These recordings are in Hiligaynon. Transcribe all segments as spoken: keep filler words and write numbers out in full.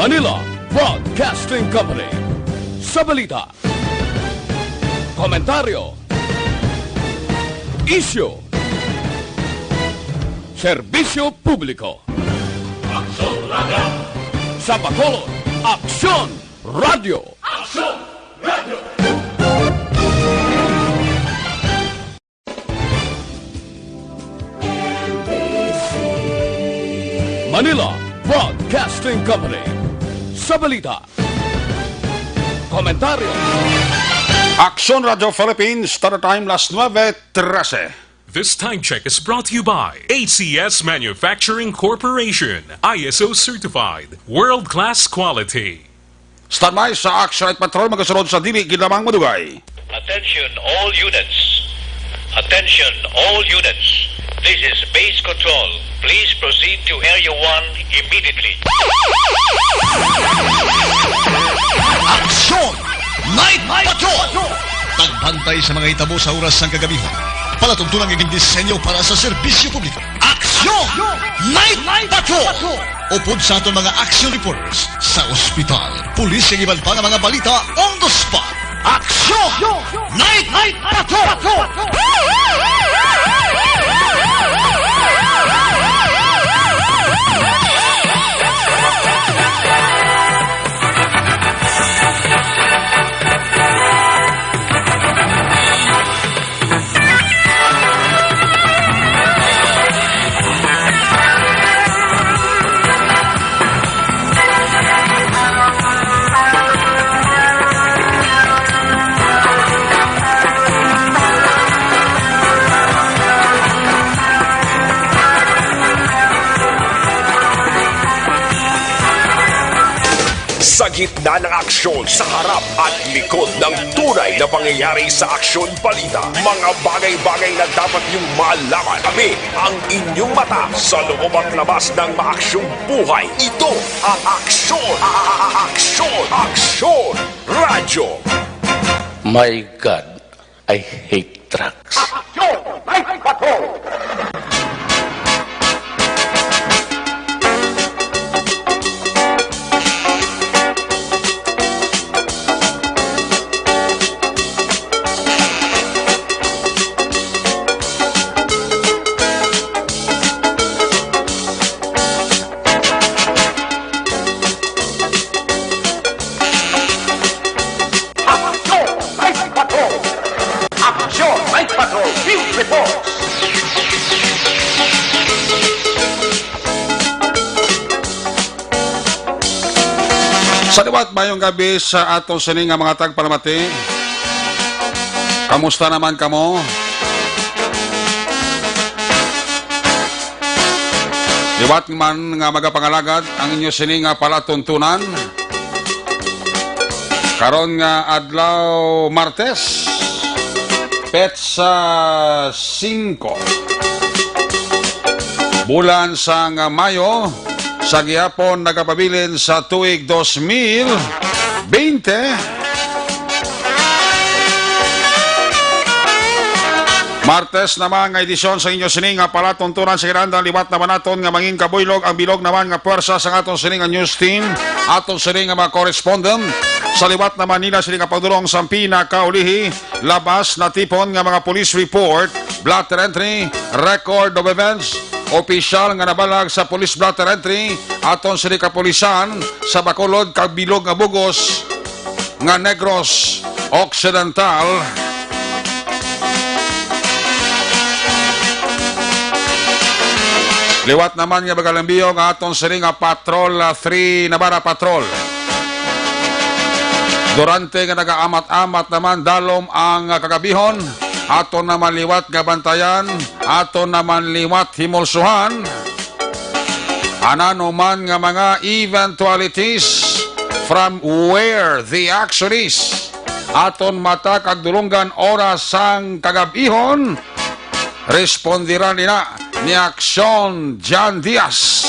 Manila Broadcasting Company. Sa balita, komentaryo, isyu, serbisyo publiko. Aksyon Radio. Sa Bacolod, Aksyon Radio. Aksyon Radio. Manila Broadcasting Company. Sa balita, komentaryo. Aksyon Radio Philippines, Standard Time, las nuebe trese. This time check is brought to you by A C S Manufacturing Corporation, I S O certified, world-class quality. Standby sa Action Night Patrol, magasunod sa dili gid lamang madugay. Attention all units. Attention all units. This is Base Control. Please proceed to Area one immediately. Action Night Patrol! Pagbantay sa mga hitabo sa oras sang kagabihan. Palatuntunan nga gindisenyo para sa serbisyo publiko. Action Night Patrol! Upod sa aton mga action reporters sa ospital, pulis, kag iban pa nga mga balita on the spot. Action Night Patrol! Sa gitna ng aksyon, sa harap at likod ng tunay na pangyayari sa Aksyon Balita, mga bagay-bagay na dapat niyong malaman. Kami ang inyong mata sa loob at labas ng maaksyong buhay. Ito ang Aksyon, Aksyon, Aksyon Radyo. My God, I hate trucks. Aksyon! May bato! Aksyon! May Patrol! Aksyon! May Patrol! Field Reports! Sa liwat, mayong gabi sa aton sini nga mga tagpalamati. Kamusta naman kamo? Liwat man nga magapangalagad ang inyo sini nga palatuntunan. Karon nga adlaw, Martes, petsa singko, bulan sang Mayo, sa gihapon nagapabilin sa tuig dos mil bente. Martes naman nga edisyon sa inyo sini nga palatuntunan sa kinahanglan. Liwat naman naton nga mangin kabuylog ang bilog naman nga pwersa sa aton sini nga news team, aton sini nga mga correspondent. Sa liwat naman nila sini nga pagdulong sa pinakaulihi, labas natipon nga mga police report, blotter entry, record of events, opisyal nga nabalag sa police blotter entry, aton sini kapulisan sa Bacolod kag bilog nga bug-os nga Negros Occidental. Liwat naman nga magalambiyo nga aton sini nga Patrol, ah, three Navarra Patrol. Durante nga nagaamat-amat naman dalom ang, ah, kagabihon, aton naman liwat nga bantayan, aton naman liwat himulsuhan. Anano man nga mga eventualities from where the action is, aton mata kag dulonggan oras sang kagab-ihon, respondiran ina ni Aksyon Jan Diaz.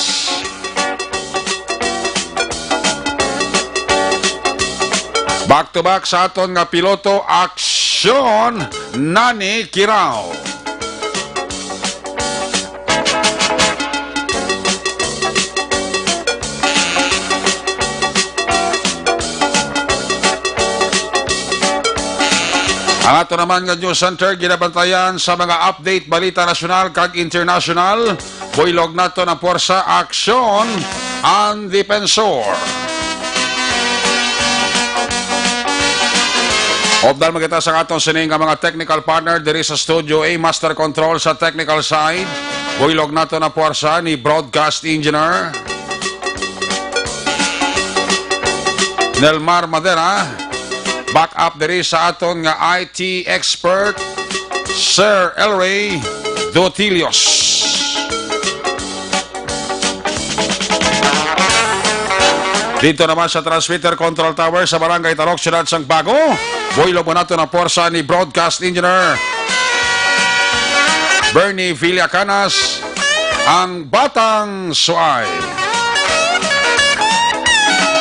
Back to back sa aton nga piloto, Aksyon Nani Kirao. Ang ato naman nga news center ginabantayan sa mga update, balita nasyonal kag internasyonal. Buylog nato ang puwersa, aksyon, ang depensor. Updal man kita sa aton sini nga mga technical partner diri sa studio, A Master Control sa technical side. Buylog nato ang puwersa ni broadcast engineer Nelmar Madera. Back up diri sa aton nga I T expert, Sir Elray Dotilios. Dito naman sa transmitter control tower sa Barangay Tarok, Siyudad sang Bago, buylog man nato ang puwersa ni broadcast engineer Bernie Villacanas, ang Batang Suay.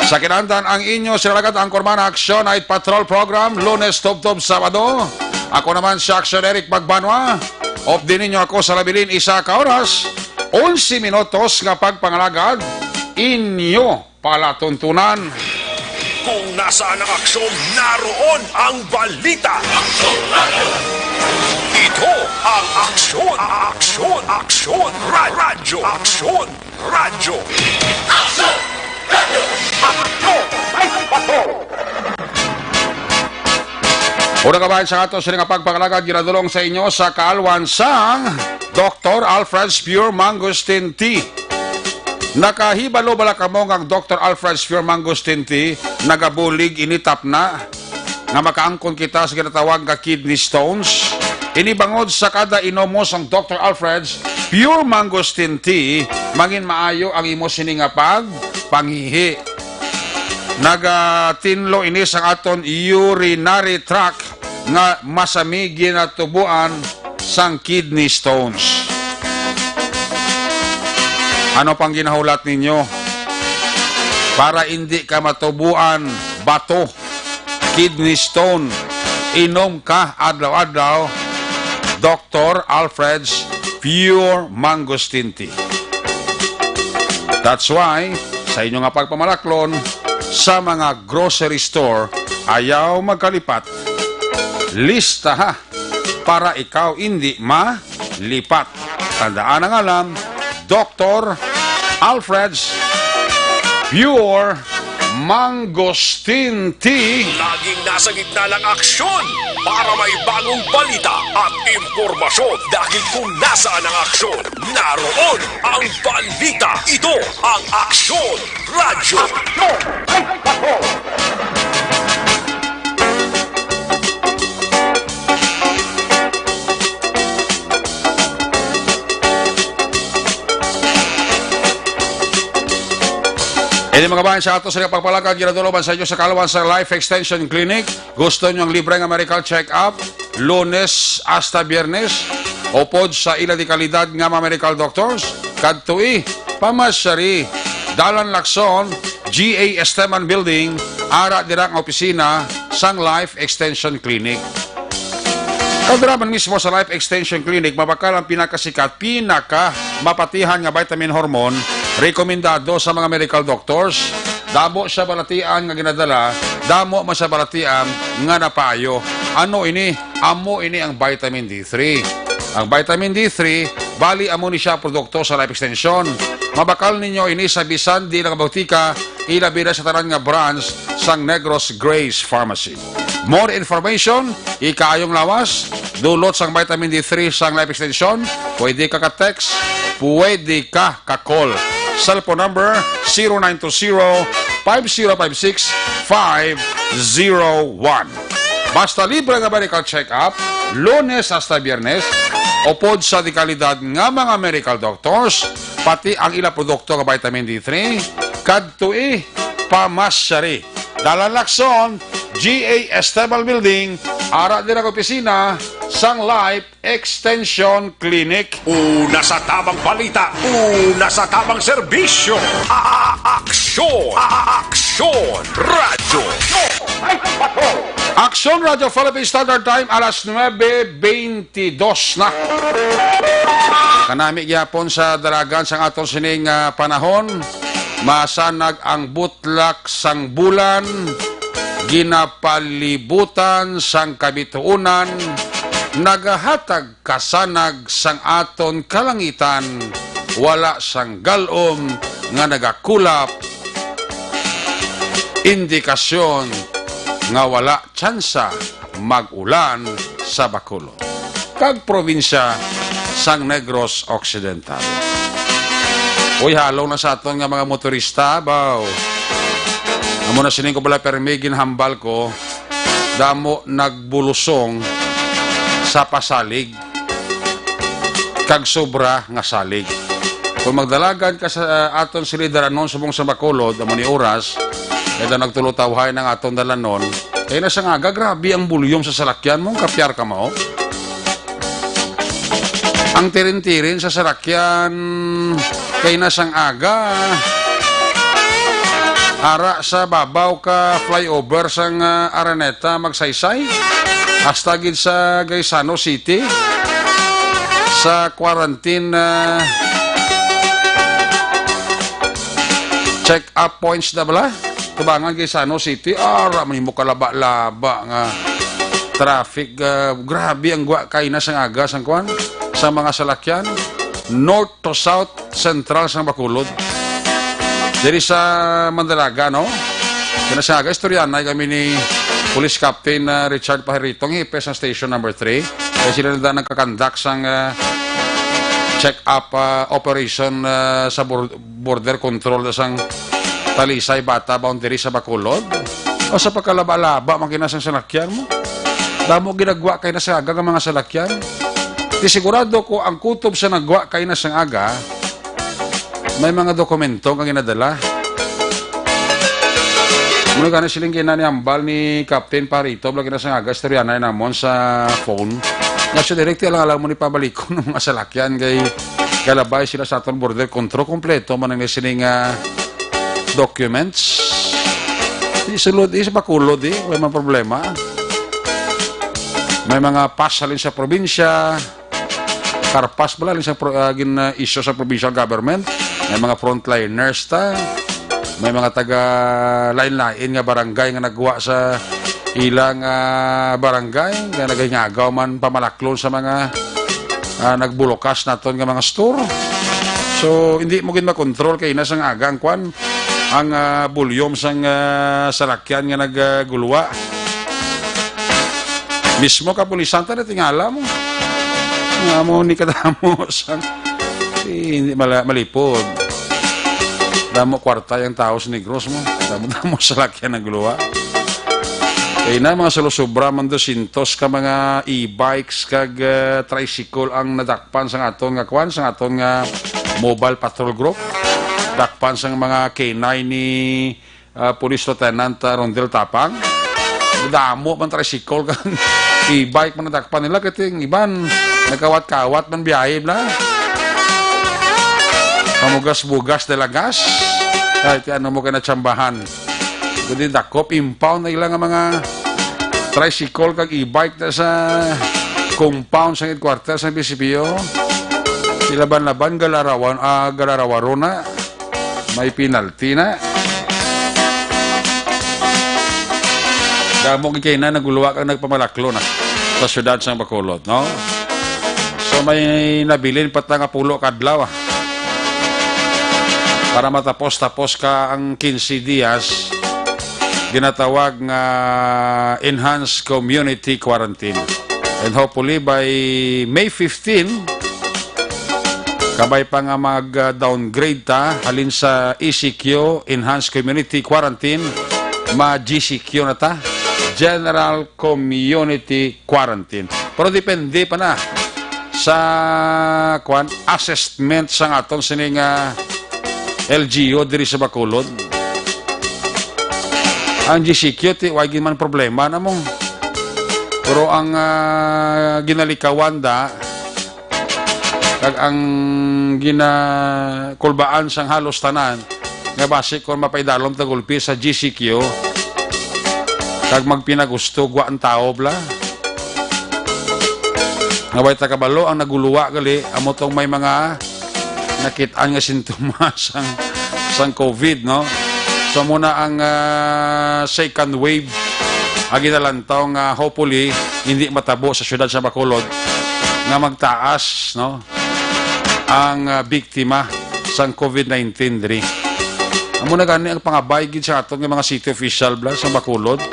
Sa kinahanglan, ang inyo sinalagad, ang Kurmana Aksyon Night Patrol Program, Lunes tubtob Sabado. Ako naman si Aksyon Eric Magbanwa. Updi ninyo ako sa labilin isa ka oras, onse minutos nga pagpangalagad, inyo palatuntunan. Kung nasaan ang aksyon, naroon ang balita. Ito ang Aksyon, Aksyon, Aksyon Ra-, Radyo, Aksyon Radyo. Aksyon! Radyo! Aksyon! Ay, bato! Una ka bahin sa ato sini nga pagpangalagad, ginadulong sa inyo sa kaalwan sang Doktor Alfred's Pure Mangosteen Tea. Nakahibalo bala kamo nga ang Doktor Alfred's Pure Mangosteen Tea nagabulig ini tapna nga makaangkon kita sa ginatawag nga kidney stones? Ini bangod sa kada inom mo sang Doktor Alfred's Pure Mangosteen Tea, mangin maayo ang imo sini nga pagpanghihi. Nagatinlo ini sa aton urinary tract nga masami ginatubuan sang kidney stones. Ano pang ginahulat ninyo? Para indi ka matubuan bato, kidney stone, inom ka adlaw-adlaw Doktor Alfred's Pure Mangosteen Tea. That's why, sa inyo nga pagpamalaklon sa mga grocery store, ayaw magkalipat. Lista ha, para ikaw indi malipat. Tandaan ang alam, Doktor Alfred's Pure Mangosteen Tea. Laging nasa gitna ng aksyon para may bagong balita at impormasyon. Dahil kung nasaan ang aksyon, naroon ang balita. Ito ang Aksyon Radyo. Ini, mga bayan, sa ato sa pagpalagad, ginadulong man sa inyo sa kaalwan sa Life Extension Clinic. Gusto nyo ang libre nga medical check-up, Lunes hasta Biyernes, upod sa ila dekalidad nga mga medical doctors? Kadtoi, pamasyari, Dalan Lacson, G A Esteban Building, ara dira ang opisina sang Life Extension Clinic. Kadra man mismo sa Life Extension Clinic, mabakal ang pinakasikat, pinaka mapatihan nga vitamin hormone, rekomendado sa mga medical doctors. Damo siya balatian nga ginadala, damo man siya balatian nga napaayo. Ano ini? Amo ini ang vitamin D three. Ang vitamin D three, bali amo ni siya produkto sa Life Extension. Mabakal ninyo ini sa bisan di nga botika, ilabi na sa tanan nga branch sang Negros Grace Pharmacy. More information, ikaayong lawas, dulot sang vitamin D three sang Life Extension, pwede ka ka-text, pwede ka ka-call. Cellphone number, zero nine two zero, five zero five six, five zero one. Basta libre nga medical check-up, Lunes hasta Biyernes, upod sa dekalidad nga mga medical doctors, pati ang ila produkto nga vitamin D three, kadtoi, pamasyari. Dalan Lacson, G A Esteban Building, ara dira ang opisina sang Life Extension Clinic. Una sa tamang balita, una sa tamang serbisyo. A-, a-, aksyon, a-, aksyon, radyo. Aksyon Radyo Philippine Standard Time, alas nuebe beintidos na. Kanami gyapon sa dalagan sang aton sining, ah, panahon. Masanag ang butlak sang bulan. ginapalibutan sang kabituonan, nagahatag kasanag sang aton kalangitan, wala sang galom nga nagakulap, indikasyon nga wala tsansa mag-ulan sa Bacolod kag probinsya sang Negros Occidental. Uy, halong na sa aton nga mga motorista, baw. Amo na sining ko bala permi ginhambal ko, damo nagbulusong sa pasalig kag sobra nga salig. Kung magdalagan ka sa, ah, aton silidaranon subong sa Bacolod, amo ni oras, kay daw nagtulotawhay ang aton dalanon, kay na sang aga, grabe ang bulyom sa salakyan mo, kapyar ka mo. Ang tirin-tirin sa salakyan, kay na sang aga. Ara sa babaw ka flyover sang, ah, Araneta, Magsaysay, hasta gid sa Gaisano City, sa quarantine, ah, check-up points na bala. Tubangan Gaisano City, ara man himo kalaba-laba nga traffic. Ah, grabe ang gwa kay na sang aga sang kwan, sa mga salakyan. North to south, central sang Bacolod. Diri sa Mandalaga, no? Kay na sang aga, istoryahanay kami ni Police Captain, ah, Richard Pajarito, ang hepe sang Station Number Three. Kay sila na nagkakandak sang, ah, check-up, ah, operation, ah, sa bor-, border control na sang Talisay Bata boundary sa Bacolod. O sa pagkalaba-laba, makina sang salakyan mo. Damo ginagwa kay na sang aga nga mga salakyan. Di sigurado ko ang kutob sa nagwa kay na sang aga, may mga dokumento nga ginadala. Muna gani siling kina ni hambal ni Captain Parito, lagi na sang aga, istoryahanay namon sa phone. Nga siya direct, alang-alang mo ni pabalikon ng mga salakyan kay kalabay sila sa aton border control, kompleto man ang sining, ah, documents. Di sulod, di sa Bacolod, di, wala man problema. May mga pass halin sa probinsya, karpas bala halin sa pro-, ah, gin, ah, issue sa provincial government. May mga frontliners ta. May mga taga lain-lain nga barangay nga nagwa sa ilang, ah, barangay nga nagahingagaw man pamalaklon sa mga, ah, nagbulokas naton nga mga store. So, hindi mo gid makontrol kay na sang aga ang kwan, ang, ah, volume sang, ah, salakyan nga nagaguluwa. Mismo kapulisan ta natingala mo. Nga mo ni kadamo sang, eh, hindi mala-, malipod. Damo kwarta yung tao sa Negros mo. Damo-damo salakyan ang guluwa. Kay na mga salusubra man dosyentos ka mga e-bikes kag, ah, tricycle ang nadakpan sa aton nga kwan, sa aton nga mobile patrol group. Dakpan sa mga K nine ni, ah, Police Lieutenant, ah, Rondel Tapang. Damo man tricycle kag e-bike man nadakpan nila, kay ang iban nagkawat-kawat man biyahe na. Pamugas-bugas de la gas. Ay, ti ano mo kay natsambahan. Kundi dakop, impound na ila nga mga tricycle kag e-bike na sa compound sa headquarters sa B C P O. Ilaban-laban, galarawan, ah, galarawarona. May penalty na. Damo gid kay na naguluwa kag nagpamalaklo na sa siyudad sang Bacolod, no? So, may nabilin pa ta nga pulo ka adlaw, ah. Para matapos-tapos ka ang quince dias, ginatawag nga enhanced community quarantine. And hopefully by May fifteen, kabay pa nga mag, ah, downgrade ta halin sa E C Q, Enhanced Community Quarantine, ma-G C Q na ta, General Community Quarantine. Pero depende pa na sa, kwan, assessment sang aton sining, ah, L G U diri sa Bacolod. Ang G C Q, ti, wa gid man problema na mo. Pero ang, ah, ginalikawan da, kag ang ginakulbaan sang halos tanan, nga basi kon mapaidalom ta gulpi sa G C Q, kag magpinagusto, gwa ang tao, bla. Nga way ta kabalo, ang naguluwa gali, amo tong may mga nakit-an nga sintomas sang, sang COVID, no? So, muna ang, ah, second wave Ang ginalantaw nga hopefully hindi matabo sa siyudad sa Bacolod nga magtaas, no, ang, ah, biktima sang COVID nineteen diri. Amo na gani ang pangabay gid sa aton nga mga city official, bala, sa Bacolod.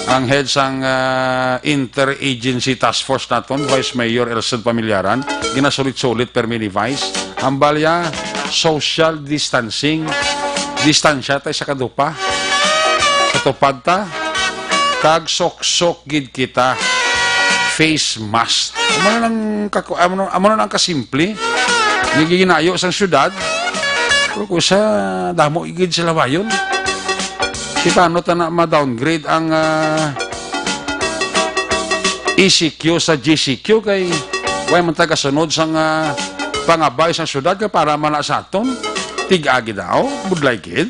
Ang head sang, ah, Interagency Task Force naton, Vice Mayor Elson Pamillaran, ginasulit-sulit permi ni Vice. Hambal ya, social distancing. Distansya ta sa kadupa. Katupad ta. Kag sok-sok gid kita. Face mask. Amo na lang kaku-, amo na, amo na lang kasimple. Giginayo sang syudad. Pero kung sa damo gid sa lawayon. Di paano ta na ma-downgrade ang, ah, E C Q sa G C Q kay way man taga sunod sang, ah, pangabay sang syudad kay para man na sa aton. Tig-agi daw, budlay gid.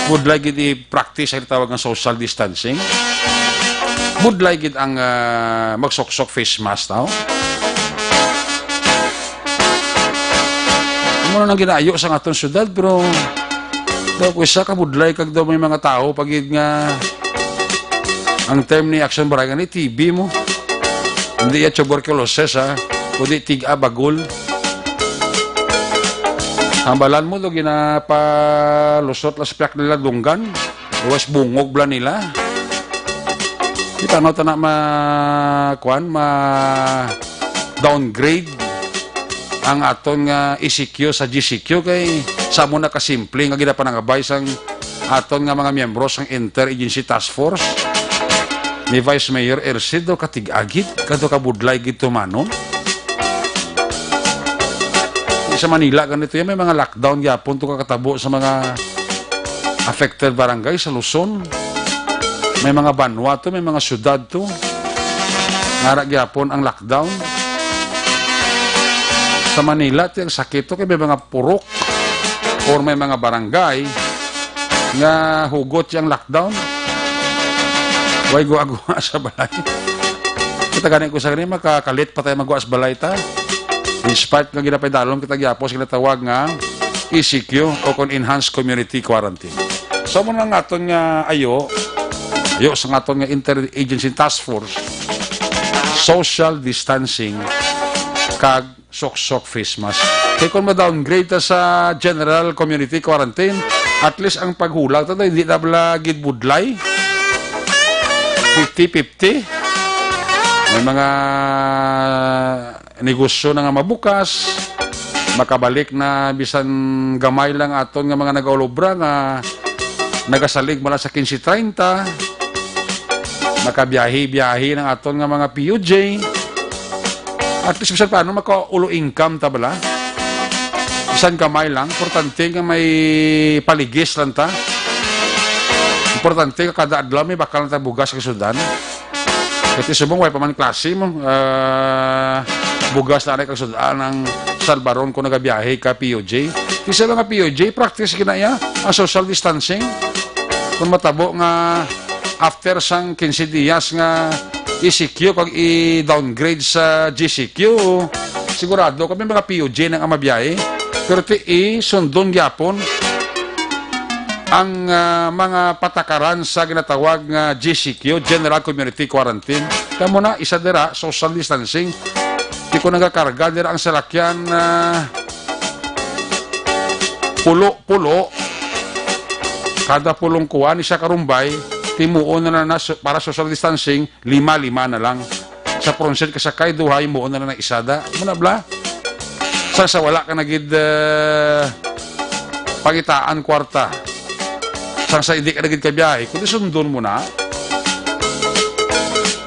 Budlay gid i-practice ang tawag nga social distancing. Budlay gid ang, ah, magsuksok face mask daw. Amo na nang ginaayo sa aton syudad, pero daw ko isa ka budlay kag daw may mga tawo pa gid nga ang term ni Action Barangay ni T B mo. Hindi ya tuberculosis, ha, kundi tig-a bagol. Hambalan mo to, ginapalusot lang sa piak nila dunggan. Luwas bungog bala nila. Di paano ta na ma-, kuan, ma-downgrade ang aton nga E C Q sa G C Q kay sa amo na kasimple nga ginapanangabay sang aton nga mga miyembro sang Interagency Task Force ni Vice Mayor Ercid daw katig-a gid, kadto kabudlay gid tumanon. Sa Manila, ganito yan, may mga lockdown gyapon to kakatabo sa mga affected barangay sa Luzon. May mga banwa to, may mga syudad to. Nara gyapon ang lockdown. Sa Manila, ti ang sakit to kay may mga purok or may mga barangay nga hugot yang lockdown. Way gwa-gwa sa balay. Kita gani ko sa gani, makakalit pa tayo magwa sa balay ta. In spite nga ginapaydalom kita gyapos ginatawag nga E C Q o kon enhanced community quarantine. So, mo nga aton nga ayo, ayo sa nga aton nga interagency task force, social distancing, kag sok-sok face mask. Kay kung ma-downgrade ta sa general community quarantine, at least ang paghulag ta, hindi na bala gid budlay. Fifty fifty. May mga negosyo na nga mabukas, makabalik na bisan gamay lang aton nga mga nagaulobra nga nagasalig mula sa quince treinta, makabiyahe-biyahe ng aton nga mga P U J. At least, bisan paano, makaulo income ta bala. Bisan gamay lang, importante nga may paligis lang ta. Importante nga kada adlaw may bakal na ta bugas sa kasudan. Kasi subong, way pa man klase mo. Ah, bugas na rin kasudan ang salbaron kung nagabiyahe ka P U J. Kasi mga P U J, practice ginaya ang social distancing. Kung matabo nga after sang quince dias nga E C Q kag i-downgrade sa G C Q, sigurado kami mga P U J na nga mabiyahe. Pero ti isundon gyapon ang, ah, mga patakaran sa ginatawag nga G C Q, General Community Quarantine. Kamo na, isa dira, social distancing. Di ko nagakarga dira ang salakyan, ah, pulo-pulo. Kada pulong kuan, isa karumbay, timuon na na so-, para social distancing, lima-lima na lang. Sa front seat kasakay, duha, himuon na lang na isada. Muna bala? Sa, sa wala ka na gid, eh, pangitaan kwarta. Sa, sa hindi ka na gid kabiyahe, kundi sundon mo na.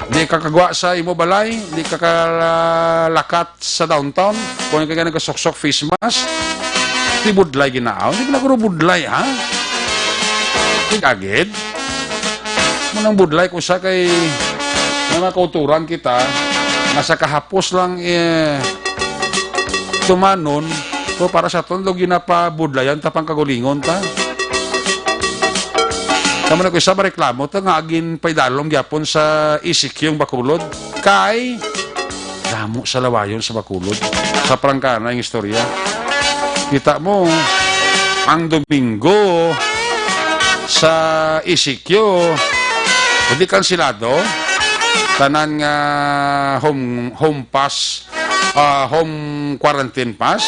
Di ka kagwa sa imo balay, di ka kalakat sa downtown, kung ka nagkasuksok face mask, di budlay ginaaw. Di ba naguro budlay, ha? Di agid. Munang budlay ko sa kay may mga kauturan kita nga sa kahapos lang, eh, tumanon, pero para sa aton, daw ginapabudlayan ta pang kagulingon ta. Kamo na ko isa, reklamo ta nga agin paidalom gyapon sa E C Q ang Bacolod. Kay damo sa lawayon sa Bacolod. Sa prangkana ang istorya. Kita mo, ang Domingo sa E C Q, Hindi kansilado. Tanan nga home, home pass, ah, home quarantine pass.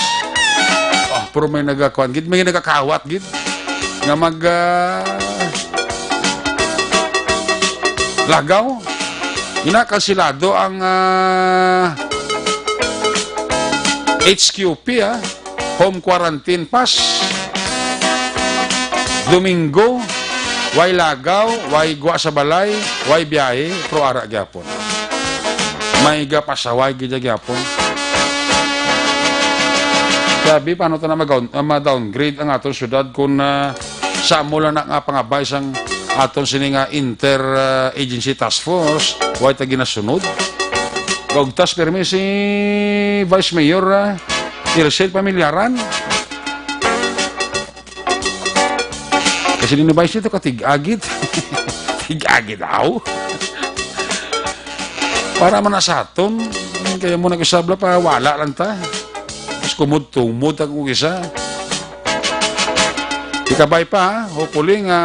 Ah, pero may nagakuan gid, may nagakawat gid nga mag, ah, lagaw. Ina, kansilado ang, ah, H Q P, ah. Home quarantine pass. Domingo, way lagaw, way gwa sa balay, way biyahe, pero ara gyapon. May gapasaway gid gyapon. Sabi, paano ta na mag-, ah, ma-downgrade ang aton syudad kung, ah, samo lang na nga pangabay sang aton sini nga inter, ah, agency task force, way ta ginasunod? Gaugtas pirmi si Vice Mayor, ah, Ircel Pamilyaran. Kasi din ni Vice nito katig-agit. Tig-agit daw. Para man na sa aton, kaya mo nag-isabla pa, wala lang ta. Mas kumod-tumod ang isa. Ikabay pa, ha? Hopefully nga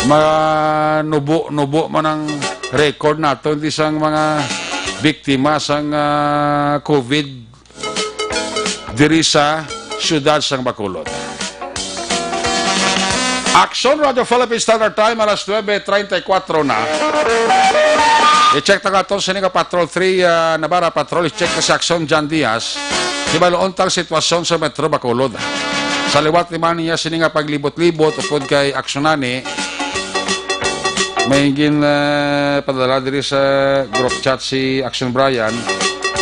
manubo-nubo man ang record naton di sang mga biktima sang, ah, COVID diri sa siyudad sang Bacolod. Aksyon Radyo Philippine Standard Time, alas nuebe treinta y cuatro na. I-check ta kato sini nga Patrol three, ah, Navarra Patrol. I-check ta si Aksyon John Diaz. Hibaluon tang sitwasyon sa Metro Bacolod. Sa liwat ni man niya sini nga paglibot-libot upod kay Aksyon ani, may gin, ah, padala diri sa group chat si Aksyon Brian.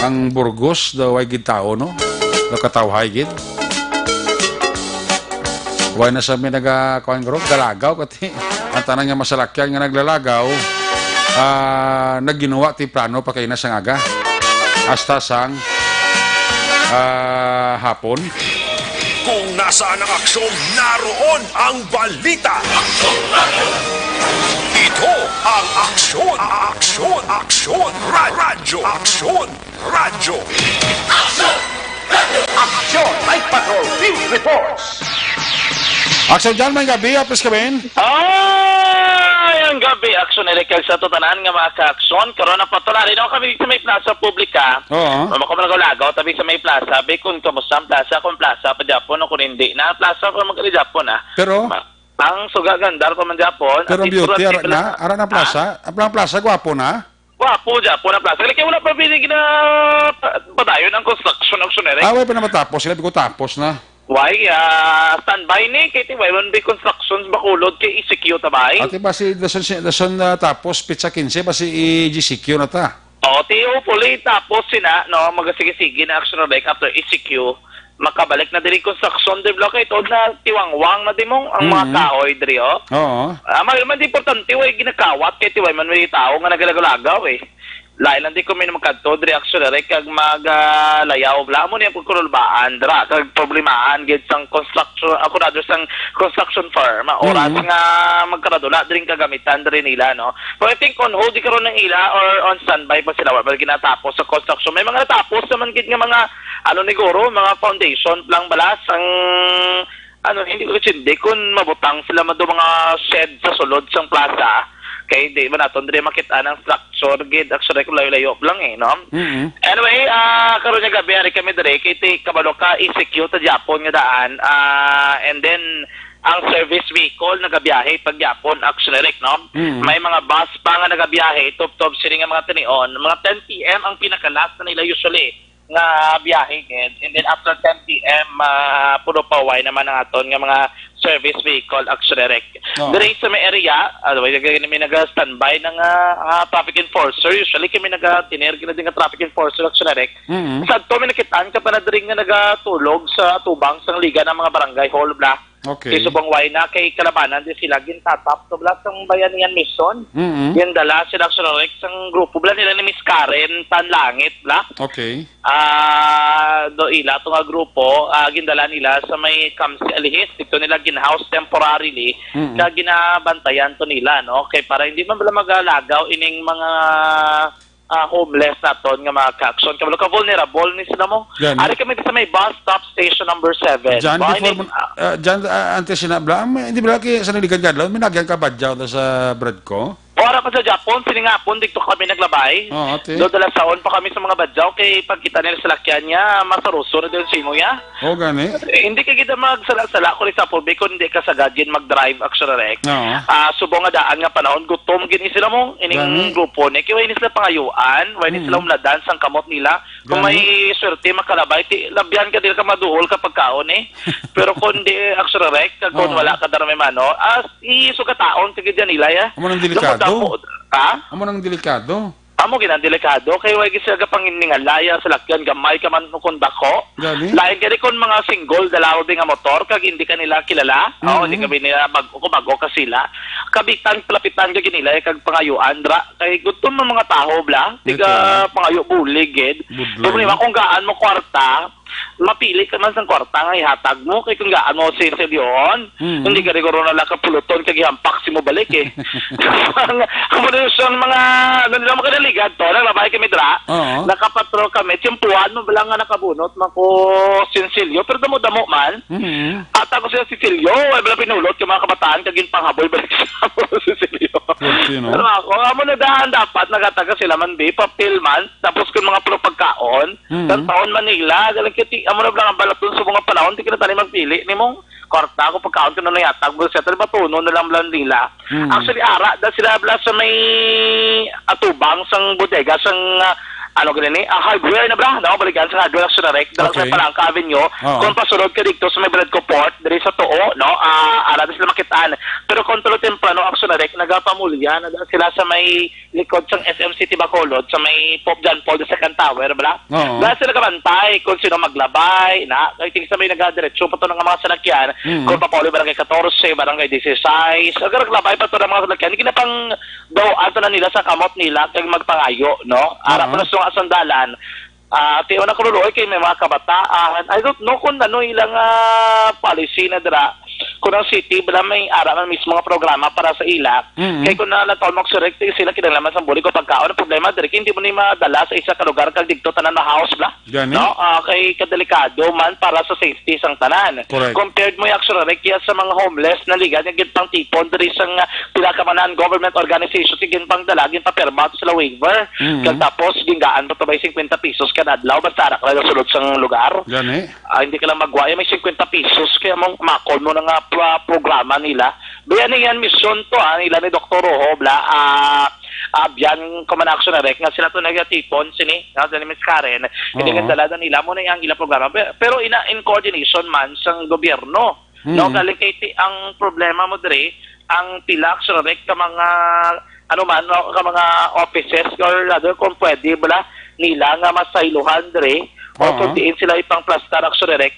Ang Burgos daw ay gid tao, no? Nakatawhay gid. Why na sa mi naga-, kuwan, group? Galagaw, kati. Ang tanan nga masalakyan nga naglalagaw, ah, nagginuwa ti plano pa kay na sang aga. Hasta sang, ah, hapon. Kung nasaan ang aksyon, naroon ang balita. Ito ang Aksyon, Aksyon, Aksyon, Ra-, Radyo, Aksyon, Radyo. Aksyon! Night Patrol Field Reports! Aksyon dyan, may gabi, apis kami. Ay, ang gabi, Aksyon Eric, kag sa tutanan nga mga ka-aksyon. Karon na patulari na kami sa may plaza publika. Oo. Mama ko malagaw-lagaw, tabi sa may plaza. Be, kung kamusta ang plaza, kung plaza pa Japon, o kung hindi na, plaza pa mag-, Japon, ah. Pero? Ma-, ang suga gandar pa man Japon. Pero ang beauty, ara na, ara na plaza. Ang plaza, gwapo na. Gwapo, Japon ang plaza. Like, wala pa pili gina-, pa-, padayon ang construction, Aksyon Eric. Ah, wala pa na matapos. Sila, ko tapos na. Why, ah, standby ni, kay ti, why man be constructions Bacolod kay E C Q ta bay? Ati ba si Dason, si Dason, ah, tapos pizza quince ba si E G C Q na ta? Oh, ti, hopefully, tapos sina, no, magasige-sige na Aksyon Eric after E C Q. Makabalik na diri construction, di ba? Kay tuod na tiwangwang na di mong ang mga Mm. kahoy diri, oh. Oo. Ah, may man di importante, way ginakawat kay ti, way man may tao nga nagalagaw-lagaw, eh. Lain lang di kung may magkadto diri, Aksyon Eric, kag mag, ah, layaw. Wala mo niya pagkululbaan, dira, kag problemahan, gid sang construction, ako na, sang construction firm, ah, oras Mm. nga magkaradula, diri ang kagamitan, diri nila, no? Pero I think on hold, di karon ang ila, or on standby pa sila, wala pa ginatapos sa construction. May mga natapos naman, gid nga mga, ano, niguro, mga foundation lang balas, ang ano, hindi ko intindi kung mabutang sila man do mga shed sa sulod sang plaza. Kay di ba naton diri makita ang structure, gid, actually, kung layo-layo lang, eh, no? Mm-mm. Anyway, ah, karon nga gabi, ari kami diri, kay ti, kabalo ka, E C Q ta Japon nga daan, ah, and then, ang service vehicle nagabiyahe pag Japon, actually, no? Mm-mm. May mga bus pa nga nagabiyahe, tubtob sini nga mga tinion, mga ten P M ang pinaka-last na nila usually nga biyahe gid. And then after ten P M, ah, puno pa way naman ang aton nga mga service vehicle, actually, Rek. Oo. Diri sa may area, ah, way gani may naga-standby na nga, ah, traffic enforcer. Usually kami naga-tener gid nga traffic enforcer, actually, Rek. Mm-hmm. Sa ato, may nakitaan ka pa na diri nga nagatulog sa atubang sang liga ng mga barangay hall, bla. Okay. Kay subong way na, kay kalabanan di sila gintatap. So, bla, sang Bayanihan Mission, Mm-hmm. gindala sila, actually, Rek, sang grupo, bla, nila ni Miss Karen Tanlangit, bla. Okay. Ah, do ila to nga grupo, ah, gindala nila sa may Kamsi Alihis, dito nila gin-house temporarily, Mm-mm. kag ginabantayan to nila, no? Kay para hindi man bala magalagaw ining mga ah, homeless naton nga mga ka-action. Kabalo ka, vulnerable ni sila mo. Gani. Ari kami sa may bus stop station number seven. Jan, Ba, before ini, mo, ah, ah, Jan, ah, antes na, bla, may, hindi bla, kay sa naligan ka, may nagyan ka badyaw na sa Bradco? O, ara pa sa Japon, sini nga hapon, dito kami naglabay. Oo, ate. Do, dala saon pa kami sa mga badyaw, kay pagkita nila sa lakyan niya, masaruso na din simo ya. O, gani. Eh, hindi ka kita magsala-sala kung sa pobre, kung hindi ka sagad yun mag-drive, actually, Rek. Oo. Ah, subong nga daan nga panahon, gutom gini sila mo, ining Gani. grupo ni. Kaya hindi sila pangayuan, wala Mm. sila umladan sang kamot nila. Kung Gani. may swerte, makalabay, ti, labyan ka, di ka maduol ka pagkaon eh. Pero kung di, actually, Rek, kag kung Oo. wala ka dara may mano, as, isugataon ka gid nila, ya. Amo nang delikado. Damo-damo, ha? Amo nang delikado. Amo gid ang delikado, kay way gid sila gapanginningalaya sa lakyan, gamay ka man kung dako. Gani? Lain gani kung mga single, dalaw din nga motor, kag hindi ka nila kilala. Oo, Mm-hmm. hindi kami nila bag-o, kung bag-o ka sila. Kabitan, palapitan ka gid nila, eh, kag pangayuan, dra. Kay gutom ang mga taho, bla. Tiga Ito. pangayo bulig, gid. Budlay. Problema kung gaan mo kwarta, mapili ka man sang kwarta nga ihatag mo, kay kung gaan mo sinsilyohon, Mm. hindi ka siguro na lang kapuluton kag ihampak si mo balik, eh. Ang, ang mga, ang mga, ano nila, mga kanaligad to, naglabay kami dra, Oo. nakapatrol kami, tiyempuhan mo bala nga nakabunot, man ko sinsilyo, pero damo-damo man. Mm. At ako sila sinsilyo, wala bala pinulot yung mga kabataan, kag ginpanghaboy balik sa amo sinsilyo. Guilty, no? Pero ako, amo na daan dapat, nagataga sila man, di, papel man, tapos kung mga puro pagkaon, Mm. Sa taon Manila, galing kiti, amo na lang ang balaton sa mga panahon, di ka na tani magpili ni mong kwarta ko pagkaon ko na nayatag mo sa tali, batunon na lang bala nila. Mm. Actually, ara da sila bala sa may atubang sang bodega, sang, ah, ano gani ni, ah, hardware na bala, no? Balikan sa hardware, sa Narek, dala sa Okay. Palangka Avenue. Oo. Kung pasulod ka dito sa may Bradco Port, diri sa Tuo, no? Ah, ara da sila makitaan. Pero kung tulo temprano, ang Sunarek, nagapamulya na da sila sa may likod sang S M City Bacolod, sa may Pope John Paul the Second Tower, bala? Oo. Wala sila kabantay kung sino maglabay, na, I think sa may nagadiretso pa to ng mga salakyan, Mm. kung papauli Barangay fourteen, Barangay sixteen, ang naglabay pa to ng mga salakyan, hindi na pang daw ato na nila sa kamot nila, kag magpangayo, no? Ara Oo. pa na sa mga sandalan, ah, tiyo na kululoy kay may mga kabataan. I don't know kung ano ilang, ah, policy na dira. Kung ang city, bala may ara man mismo nga programa para sa ila. Mm. Kay kung na, natawag mo, correct, sila kinahanglan sa bulig o pagkaon. Ang problema, diri, hindi mo ni madala sa isa ka lugar kag dito tanan ma-house, bla. Gani? No? Ah, kay kadelikado man para sa safety sang tanan. Correct. Compared mo yung actual, Rick, ya sa mga homeless na ligad nga ginpangtipon diri sa nga pila ka mga non-government organization, sige, ginpangdala, ginpapirma to sila waiver. Mm. Kag tapos, gingaan pa to by fifty pesos kada adlaw, basta ara ka lang sulod sang lugar. Gani? Ah, hindi ka lang magwaya, may fifty pesos, kaya mong makon mo na nga pra-, programa nila. Baya na yan, misyon to, ah, nila ni Doktor Rojo, bla, ah, ah, biyan ko man action na rek, nga sila to nagatipon, sini, nga sila ni Miss Karen, hindi Oo. nga dala nila mo na yung ilang programa. Pe-, pero ina, in coordination man sang gobyerno, no? Mm. Galing kay ti-, ang problema mo diri, ang pila action rek ka mga, ano man, no, ka mga offices or rather kung pwede bala nila nga masaylohan diri, o Oo. kung diin sila ipang-plastar action rek,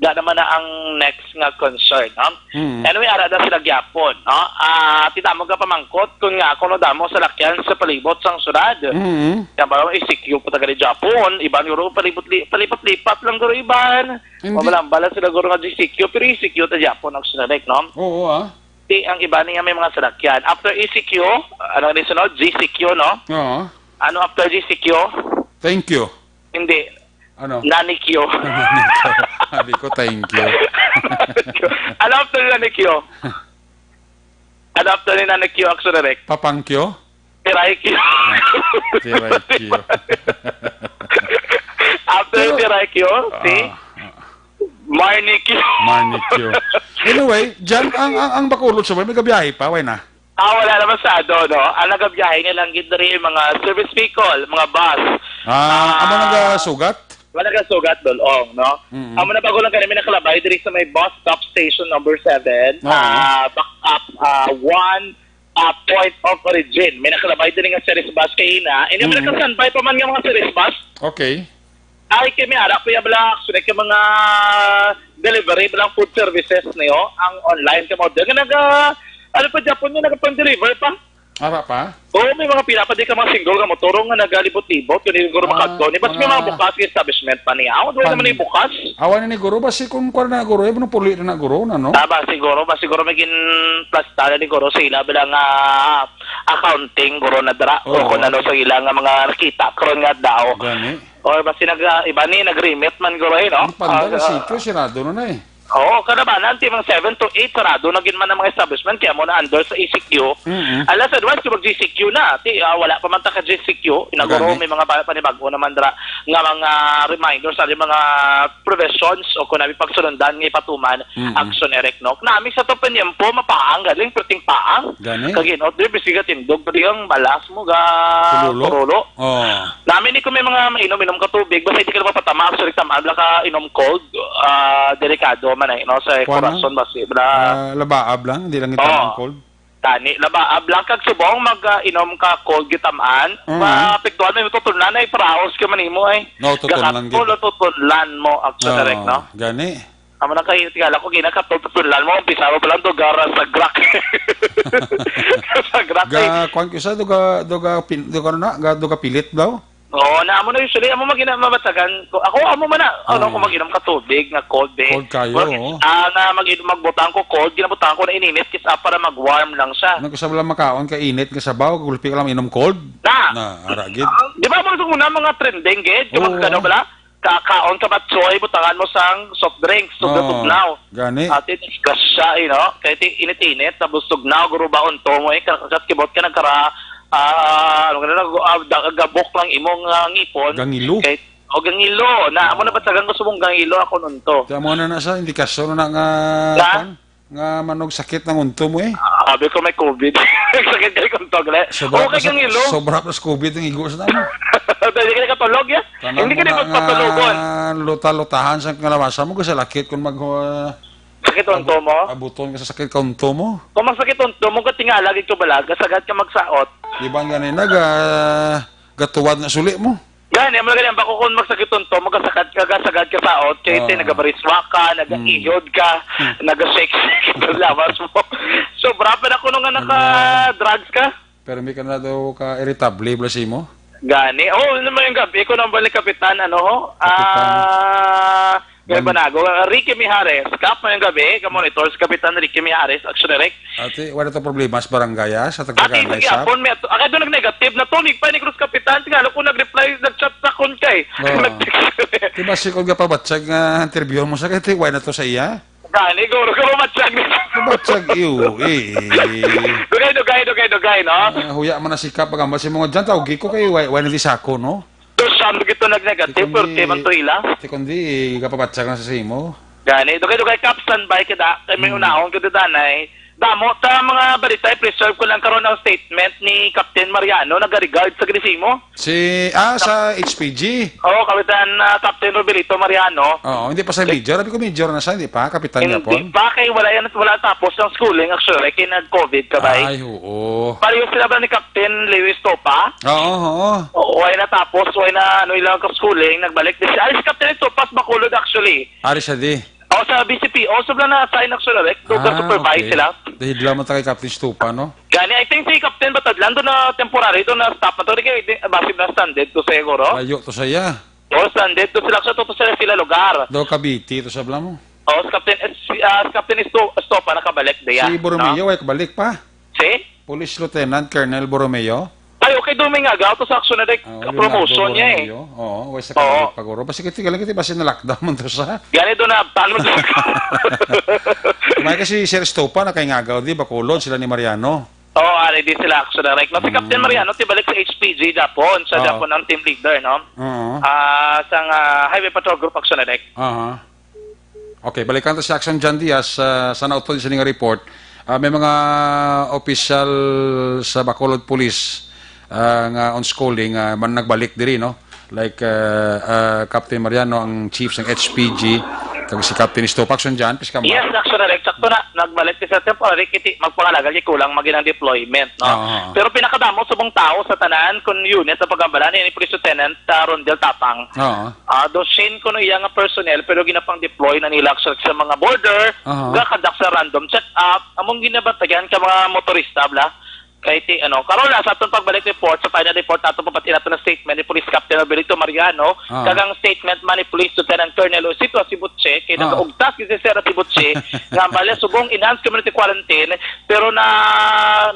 da naman na ang next nga concern, no? Mm. Anyway, ara na sila gyapon, no? Ah, tita mo ka pamangkot kung nga ako no damo sa lakyan sa palibot sang syudad. Mm. Kaya ba, E C Q po taga ni Japon, iban guro palibot li-, palipat-lipat lang guro iban. Hindi. Wala bala sila guro nga G C Q, pero E C Q ta Japon ang syudad, no? Oo, ah. Di ang iba niya may mga salakyan. After E C Q, ano ni sunod? G C Q, no? Oo. Ano after G C Q? Thank you. Hindi. Ano? Nanikyo. Sabi ko, thank you. Ano after ni Nanikyo? Ano after ni Nanikyo, actually, Rick? Papangkyo? Tiraykyo. Ah, tiraykyo. After Pero, Tiraykyo, ah, si ah. Marnikyo. Marnikyo. Anyway, Jan, ang, ang, ang Bacolod sa may gabiyahe pa, way na? Ah, wala naman sa ado, no? Ang nagabiyahe nga lang gid diri, mga service vehicle, mga bus. Ah, Ah, amo nagasugat? Wala nagasugat, Dol Ong, no? Mm-mm. Amo na bago lang kami nakalabay diri sa may bus stop station number seven. Oo. Ah, back up, ah, one, ah, point of origin. May nakalabay diri nga service bus kay ina. Hindi mo Mm-mm. nagka-standby pa man nga mga service bus? Okay. Ay, kay may ara po yung bala, actually, kay mga delivery, bala food services niyo, ang online ka order. Nga naga, ano pa, Japon yung nagpang-deliver pa? Ara pa? Oo, may mga pila pa di ka mga single nga motor nga nagalibot-libot, kung hindi siguro Ah, makadto. Ni, basta may mga mga bukas yung establishment pa niya. Ako, doon naman Pan-, yung bukas. awan na ni guro, basi kung kuwan na guro, eh, punong puli na na guro na, no? Tama, siguro, ba siguro may ginplasta na ni guro sa ila, bala nga, accounting, guro, na dira, o Oo. kung ano sa ila nga mga nakita karon nga daw. Gani. Or basi nag, ah, iba ni nag-remit man, guro, eh, no? Ang panda Ah, na ah, sitio, sirado na na eh. Oo, kada ba, nanti mga seven to eight, sarado na gid man ang mga establishment, kaya mo na under sa E C Q. Mm-mm. Alas advance kung mag-G C Q na, ti, ah, wala pa man ta ka-G C Q, inaguro Gani. may mga ba-, panibago naman dira nga mga reminders, sa mga provisions o kung namin pagsunundan nga ipatuman, Mm-mm. action, Eric, no? Nami sa to panyempo, mapaang, galing, perting paang. Gani. Kag inot, di, bisig ka tindog, pati ang balas mo, ga Tululo? turulo. Oh. Nami ni kung may mga mainom-inom ka tubig, basta hindi ka na mapatama, actually, tama, bala ka inom cold, ah, delikado man eh, no? Sa Kuwan, no? kurason, basi, bala. Ah, labaab lang, hindi lang Oo. gitamaan cold. Tani, labaab lang, kag subong mag, ah, inom ka cold gitamaan, Mm. maapektuhan mo, tutulnan ay paraos ka man imo, eh. No, tutulnan Gakatol, gid. tutulnan mo, actually, Oo, Eric, no? gani. Amo na kayo, tingala ko, ginakatol, tutulnan mo, umpisa mo pa lang, duga ra sagrak. Sagrak, eh. Ga, kuwan ko sa, duga, duga, pin-, duga na, ga, duga pilit daw? Oo, na amo na usually, amo magina-, mabatsagan ko. Ako, amo man na, ano, Oo. kung mag-inom ka tubig nga cold, eh. Cold kayo, Mag-, oo. ah, nga mag-, magbutang ko cold, ginabutang ko na ininit, kis-, ah, para mag-warm lang siya. Nagkasabla makaon ka init nga sabaw, gulpi ka lang inom cold? Na. Na, ara gid. Ah, di ba, amo na sa una, mga trending, gid? Kung Oo. mag-, ano bala? Ka-, kaon ka batsoy, butangan mo sang soft drinks, tugnaw-tugnaw. Oo, gani. Ate, disgrasya, eh, no? Kaya ti-, init-init, tapos tugnaw, guro ba unto mo, eh, ka-, kaskibot ka, nagkara-, ah, ano ka na, nag-, ah, da-, gabok lang imong, ah, ngipon. Gangilo. Kay, o, gangilo. Na, amo na Oo. ba tagang gusto mong gangilo, ako nunto. Kaya mo na na sa indikasyon na nga, Na? kwan? Nga manog sakit ng unto mo eh. Ah, sabi ko may covid. Sakit kay kung tog le. Sobra Okay pa sa, kang ilo. sobra pa sa covid ang igo sa tamo. Dali ka nakatulog ya. Tanang Hindi ka mo na na magpatulogon. nga luta-lutahan sa kalawasa mo, kasi lakit kung mag, uh, Sakit unto mo? abuton ka sa sakit ka unto mo. Kung magsakit unto mo, katingala gid ka bala, gasagad ka magsaot. Di ba nga ni nag, ah, gatuwad na suli mo? Gani, amo na gani, ang bako kung magsakit unto, magasakad ka, gasagad ka saot, kay Ah. ti nagabariswa ka, nagaihod ka, Hmm. naga-sexy ka sa lawas mo. Sobra pa na kuno nga Ano? naka-drugs ka. Pero may ka na daw ka irritable, bala si mo? Gani. Oh, ano mo yung gabi? Ikaw nang balik, Kapitan, ano ho? Kapitan. Ah, May Ban- banago. Ricky Mijares, Kap, ngayong gabi, ka-monitor si Kapitan Ricky Mijares, Action Direct. Ate, wala to problema sa barangay, ah, sa Ate, tagbarangay, sige, sa apon, may ato, agad doon nag-negative na to, nagpa ni Cruz Kapitan, tingala ko nag-reply, nag-chat sa akon kay. Oo. Nag-text. Di ba, si Kol nga pabatsag nga interview mo sa kay, why na to sa iya? Gani, guro ka pabatsag. Pabatsag, iyo, eh. Dugay, dugay, dugay, dugay, no? Ah, huya man na si Kap, pagambal si mga dyan, tawgi ko kay, why, why na di sa ako, no? Dos siyam gito nag-negative, Ti kundi, pero ti man to ila. ti kundi, gapabatsag na sa simo. Gani, dugay-dugay, Kap, standby ka da. Kay may Hmm. unahon ka da, danay. Damo ta mga balita, i-preserve ko lang karon ang statement ni Captain Mariano, nagaregard sa Grisimo. Si, ah, sa Kap- H P G? Oo, Kapitan, ah, Captain Robelito Mariano. Oo, hindi pa sa Eh, major. Sabi ko major na siya, hindi pa? Kapitan niya Hindi po? pa, kay wala yan, wala tapos ang schooling, actually, kay nag-covid ka ba eh? Ay, oo. Pareho sila ba ni Captain Lewis Topa? Oo, oo. Oo, way na tapos, way na ano ilang schooling, nagbalik din siya. Ay, si Captain Topas Bacolod actually. Ari siya di. O, sa B C P O, sobra na assign actually, like, total Ah, supervise okay. sila. Dahil lang mo kay Captain Stupa, no? Gani, I think si Captain Batadlan doon na temporary, doon na stop na to. Di kay, di, basi na stranded to siguro. Layo to siya. O, stranded to sila, sa to, to sila, sila lugar. Do Cavite to sa bala mo. O, si Captain, eh, si, ah, si Captain Esto-, Estopa nakabalik diya, Si Borromeo, no? Ay kabalik pa. Si? Police Lieutenant Colonel Borromeo? Ay, okay, doon may ngagaw to sa action na, like, Ah, Leonardo promotion niya eh. Borromeo. Oo, way sa Oo. kabalik pa guro. Basta kita lang kita, basta na-lockdown man to sa. Gani doon na, paano mo May kasi Sir Estopa na kay ngagaw, di ba? Kulod sila ni Mariano. Oo, ari di sila action na, like, no? Si Captain Mm. Mariano, tibalik sa H P G Japon, sa Oo. Japon ang team leader, no? Oo. Ah, sa nga Highway Patrol Group action na, like. Aha. Okay, balikan ta si Action John Diaz, ah, sa nautod sa ning report. Ah, may mga opisyal sa Bacolod Police, ah, nga unschooling, ah, man nagbalik diri, no? Like, ah, ah, Captain Mariano, ang chief sang H P G, kag si Captain Estopa. Action John, pis ka mo? Yes, Action Direct. Sakto na. Nagbalik ti sa temporary kiti magpangalagal kay kulang magin ang deployment, no? Oo, oo. Pero pinakadamo subong tawo sa tanan kun unit sa pagambala ni Police Lieutenant, ah, Rondel Tapang. Oo. Ah, do siyam kuno iya nga personnel, pero ginapang-deploy na nila sa, sa mga border, Aha. ga-conduct sa random check-up, among ginabatayan ka mga motorista, bla. Kay ti, ano, karon na sa aton pagbalik report, sa final report nato, pabati nato na statement ni Police Captain Roberto Mariano, Ah. kag ang statement man ni Police Lieutenant Colonel Osito Asibuche, kay Ah. nagaugtas gid si Sir Asibuche nga ang Balya Subong enhanced community quarantine, pero na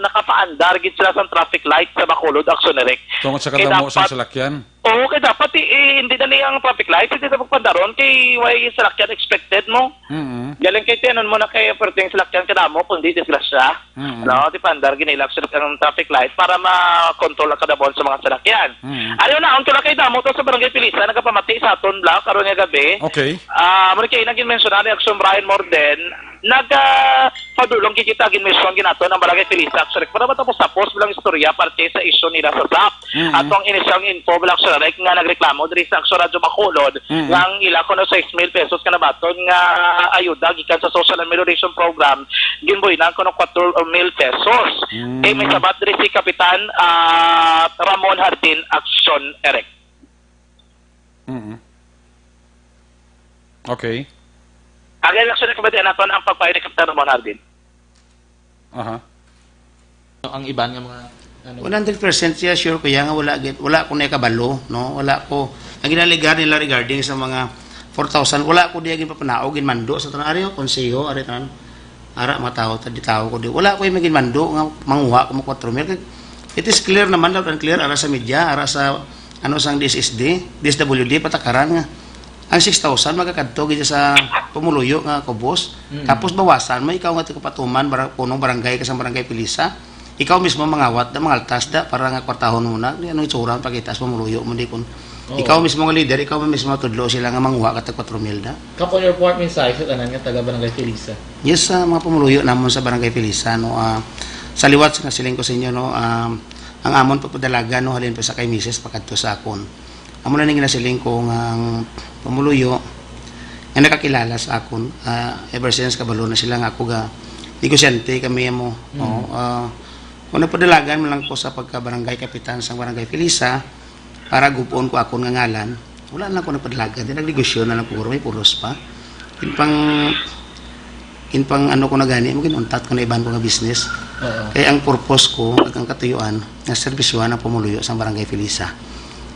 nakapaandar gid sila sa traffic light sa Bacolod, Action Eric. Tungod sa Kay kadamo sang dapat salakyan? Oo, kay dapat i-, i-, hindi na niya ang traffic light, hindi na magpandaron kay way salakyan expected mo. Mm-mm. Galing kay tiyanon mo na kay perting salakyan kadamo, kundi disgrasya. Mm-mm. No, di pandar ginilak sa ang traffic light para ma-control ang kadamon sa mga salakyan. Mm. Ayaw na, ang tula kay damo to sa Barangay Pilisa, nagapamati sa aton, Bla, karon nga gabi. Okay. Ah, mo kay naging mensionar ni Action Brian Morden, nag, ah, padulong gid kita, gin-mission ginato ng Barangay Pilisa. Actually, para matapos-tapos bilang istorya parte sa isyu nila sa sap. Mm-hmm. Ato ang inisyal nga info, wala siya, like, nga nagreklamo diri sa Aksyon Radyo Bacolod, Mm-hmm. nga ang ila kuno sais mil pesos ka nabaton nga ayuda gikan sa Social Amelioration Program, ginbuhinan kuno kwatro mil pesos. Mm. Kay may sabat diri si Kapitan, ah, Ramon Hardin, Aksyon, Eric. Mm-hmm. Okay. Ang eleksyon na kabatian naton ang pagpayo ni Kapitan Ramon Hardin. Aha. Ang iban nga mga, ano? One hundred percent siya, sure ko yan nga wala gid, wala ko na kabalo, no? Wala ko, ang ginalegar nila regarding sa mga four thousand, wala ko diya ginpapanaog, ginmando sa tanan, ari, oh, konseho, ari, tanan. Ara, mga tao, ta-, di tao ko di. Wala ko yung ginmando nga manguha ko mo four mil. It is clear naman, loud and clear, ara sa media, ara sa, ano, sang D S S D, D S W D, patakaran nga ang six thousand magakadto gid sa pumuluyo nga kubos. Mm. Tapos bawasan mo, ikaw nga taga Patuman, barang-, punong barangay ka sa Barangay Pilisa. Ikaw mismo mangawat da, mangaltas da, para nga kwartahon mo na. Di ano itsura, pakita sa pumuluyo mo, di kun. Oo. Ikaw mismo nga leader, ikaw mismo tudlo sila nga manguha ka tag kwatro mil da. Kapon report mensahe sa tanan nga taga Barangay Pilisa. Yes, sa mga pumuluyo namon sa Barangay Pilisa, no, ah, sa liwat sa nasiling ko sa inyo, no, ah, ang amon pagpadalagan, no, halin pa sa kay misis, pakadto sa akon. Amo na ning ginasiling ko nga ang pumuluyo nga nakakilala sa akon, ah, ever since kabalo na sila nga ako ga negosyante kami amo, Mm. no? Ah, kung nagpadalagan man lang ko sa pagka-barangay kapitan sa Barangay Pilisa para gub-on ko akon nga ngalan, wala na lang ko nagpadalagan. Di nagnegosyo na lang ko, may pulos pa. Yun pang In pang ano ko na gani, mo ginuntat ko na iban ko nga business. Oo. Kay ang purpose ko, ag ang katuyuan, nga serbisyohan ang pumuluyo sang Barangay Felisa.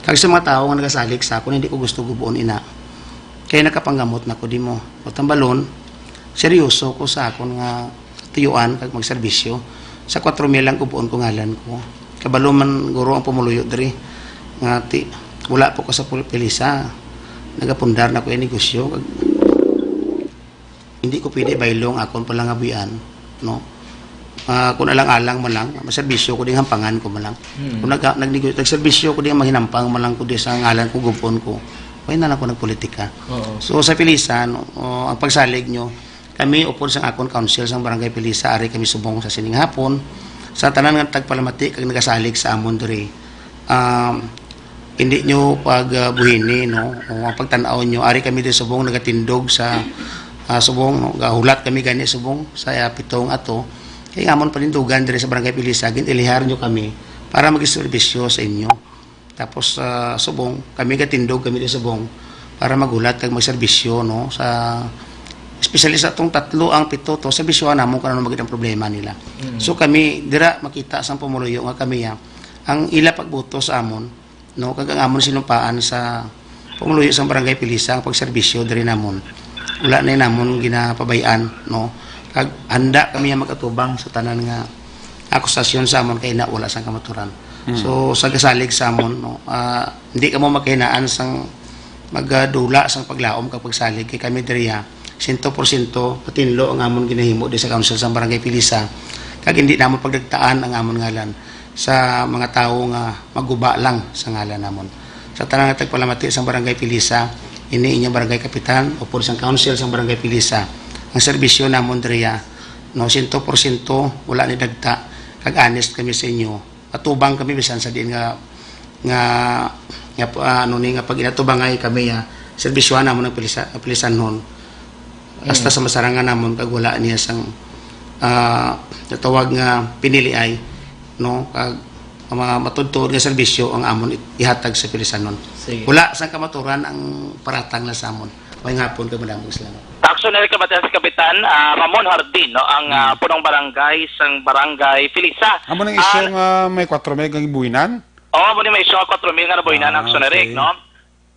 Kag sa mga tawo nga nagasalig sa akon, hindi ko gusto gubuon ina. Kay nakapanggamot na ko di mo. O tambalon, seryoso ko sa akon nga tuyuan kag magserbisyo. Sa kwatro mil lang gubuon ko ngalan ko. Kabalo man guro ang pumuluyo diri nga ti, wala po ko sa pul-, Felisa. Nagapundar na ko yung negosyo. Kag hindi ko pwede baylong akon pala nga buhian, no? Ah, kung alang-alang man lang, maserbisyo ko ding hampangan ko man lang. Hmm. Kung nag-, nag-, nagserbisyo ko ding mahinampang man lang ko di sa ngalan ko, gubon ko, why na lang ko nagpolitika? Oo. So, sa Felisa, no, o, ang pagsalig nyo, kami, upod sang akon council sang Barangay Felisa, ari kami subong sa sining hapon, sa tanan nga tagpalamati kag nagasalig sa amon diri. Um, hindi nyo pag, ah, buhini, no? O ang pagtan-aw nyo, ari kami diri subong nagatindog sa, ah, subong, no? Gahulat kami gani subong sa, ah, pitong ato. Kay amon panindugan diri sa Barangay Pilisa, ginilihar nyo kami para magserbisyo sa inyo. Tapos, ah, subong, kami gatindog kami diri subong para maghulat kag magserbisyo, no? Sa, especially sa atong tatlo ang pito to, serbisyohan namon kung ano magid ang problema nila. Mm. So kami, dira makita sa pumuluyo nga kami, ah, ang ila pagbuto sa amon, no, kag ang amon sinumpaan sa pumuluyo sa Barangay Pilisa ang pagserbisyo diri namon. Wala na namon ginapabay-an, no, kag handa kami nga mag-atubang sa tanan nga akusasyon sa amon kay na wala sang kamaturan. Mm. So, sa gasalig sa amon, no, ah, hindi kamo makahinaan sang magdula sang paglaom kag pagsalig kay kami diriya, sento por sento patinlo ang amon ginahimo di sa Council sa Barangay Pilisa, kag hindi namon pagdagtaan ang amon ngalan sa mga tawo nga maguba lang sa ngalan namon. Sa tanan nga tagpalamati sa Barangay Pilisa, ini inyong barangay kapitan, upod sa council sa Barangay Pilisa, ang serbisyo namon diriya, no, sento por sento, wala ni dagta, kag honest kami sa inyo. Atubang kami bisan sa diin nga, nga, nga, ah, ano ni, nga pag inatubangay kami, ah, serbisyohan namon ang Pilisa-, Pilisanhon. Hasta Mm. sa masarangan namon kag wala niya sang, ah, natawag nga piniliay, no? Kag ma-, matuod-tuod nga serbisyo ang amon it-, ihatag sa Pilisanhon. Sige. Wala sang kamaturan ang paratang na sa amon. May hapon kag madamog salamat. So, nari kabatian sa Kapitan, ah, Ramon Hardin, no, ang, ah, Hmm. punong barangay sang Barangay Felisa. Amo nang Ah, isyu nga may kwatro mil nga gibuhinan? Oo, amo ni may isyu nga kwatro mil nga nabuhinan, Ah, Action Eric, okay. no?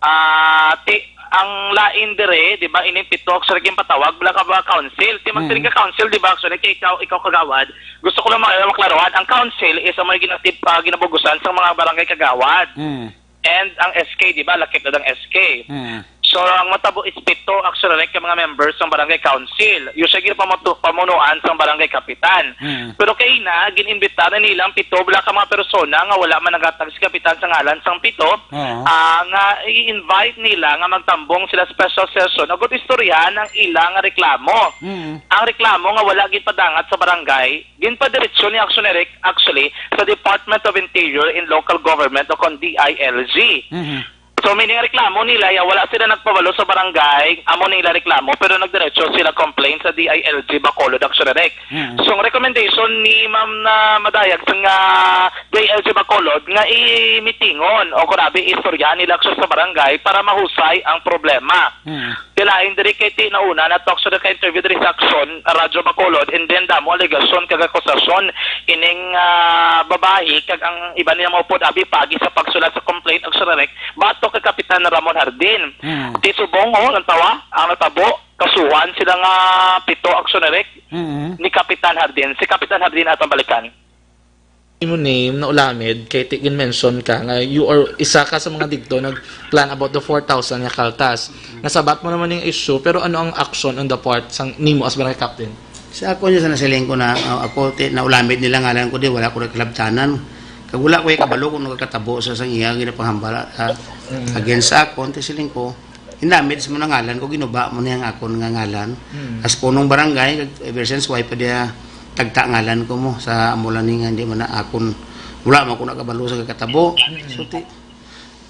Ah, ti, ang lain dire, di ba, ining pito, Action Eric, yung patawag, wala ka ba council? Ti, mas Mm. ka council, di ba, Action Eric, kay ikaw, ikaw kagawad. Gusto ko lang ma-, maklaruhan, ang council is ang mga ginatip-, ah, ginabugusan sa mga barangay kagawad. Mm. And ang S K, di ba, lakip na ang S K. Mm. So, ang matabo is pito, Action Eric, ka mga members sang barangay council. Usually, ginapamutu-, pamunuan sang barangay kapitan. Mm. Pero kay na, gin-imbita na nila ang pito, wala ka mga persona nga wala man nagatag si kapitan sa ngalan sang pito, Oo. ah, nga i-invite nila nga magtambong sila special session. Agud istoryahan ang ila nga reklamo. Mm. Ang reklamo nga wala gid padangat sa barangay, ginpadiretso ni Action Eric, actually, sa Department of Interior and Local Government o kon D I L G. Mhm. So, meaning, ang reklamo nila, ya, wala sila nagpabalo sa barangay, amo nila reklamo, pero nagdiretso sila complaint sa D I L G Bacolod, Action Eric. Mhm. So, ang recommendation ni Ma'am na madayag sa nga D I L G Bacolod nga i-meetingon o kunabi istoryahan nila, Action, sa barangay para mahusay ang problema. Mhm. Ti lain diri kay ti nauna na talk show ka interview diri sa Aksyon, Radyo Bacolod, and then damo alegasyon kag akusasyon ining, ah, babayi kag ang iban nila maupod abi pagi sa pagsulat sa complaint, Aksyon Eric, batok kay Kapitan Ramon Hardin. Hmm. Ti subong, oh, ang tawa, ang natabo, kasuhan sila nga pito, Aksyon Eric, Mm-hmm. ni Kapitan Hardin. Si Kapitan Hardin atong balikan. Imo name na ulamid kay ti gin-mention ka nga you are isa ka sa mga digto nag-plan about the four thousand nga kaltas. Nasabat mo naman yung issue, pero ano ang action on the part sang nimo as barangay captain? Sa ako niya sa nasiling ko na, uh, ako ti, naulamid nila ngalan ko di, wala ko nagkalabtanan. Kag wala ko yung kabalo kung nagkatabo sa sang iya, ginapanghambala, uh, Mm. against sa akon, ti siling ko, hinamid sa mga ngalan ko, ginuba mo niya ang akon nga ngalan. Mm. As punong barangay, kag ever since, why pa diya tagta ngalan ko mo sa amo lang ni nga hindi man na akon, wala man ko nakabalo sa kakatabo. Mm. So, ti,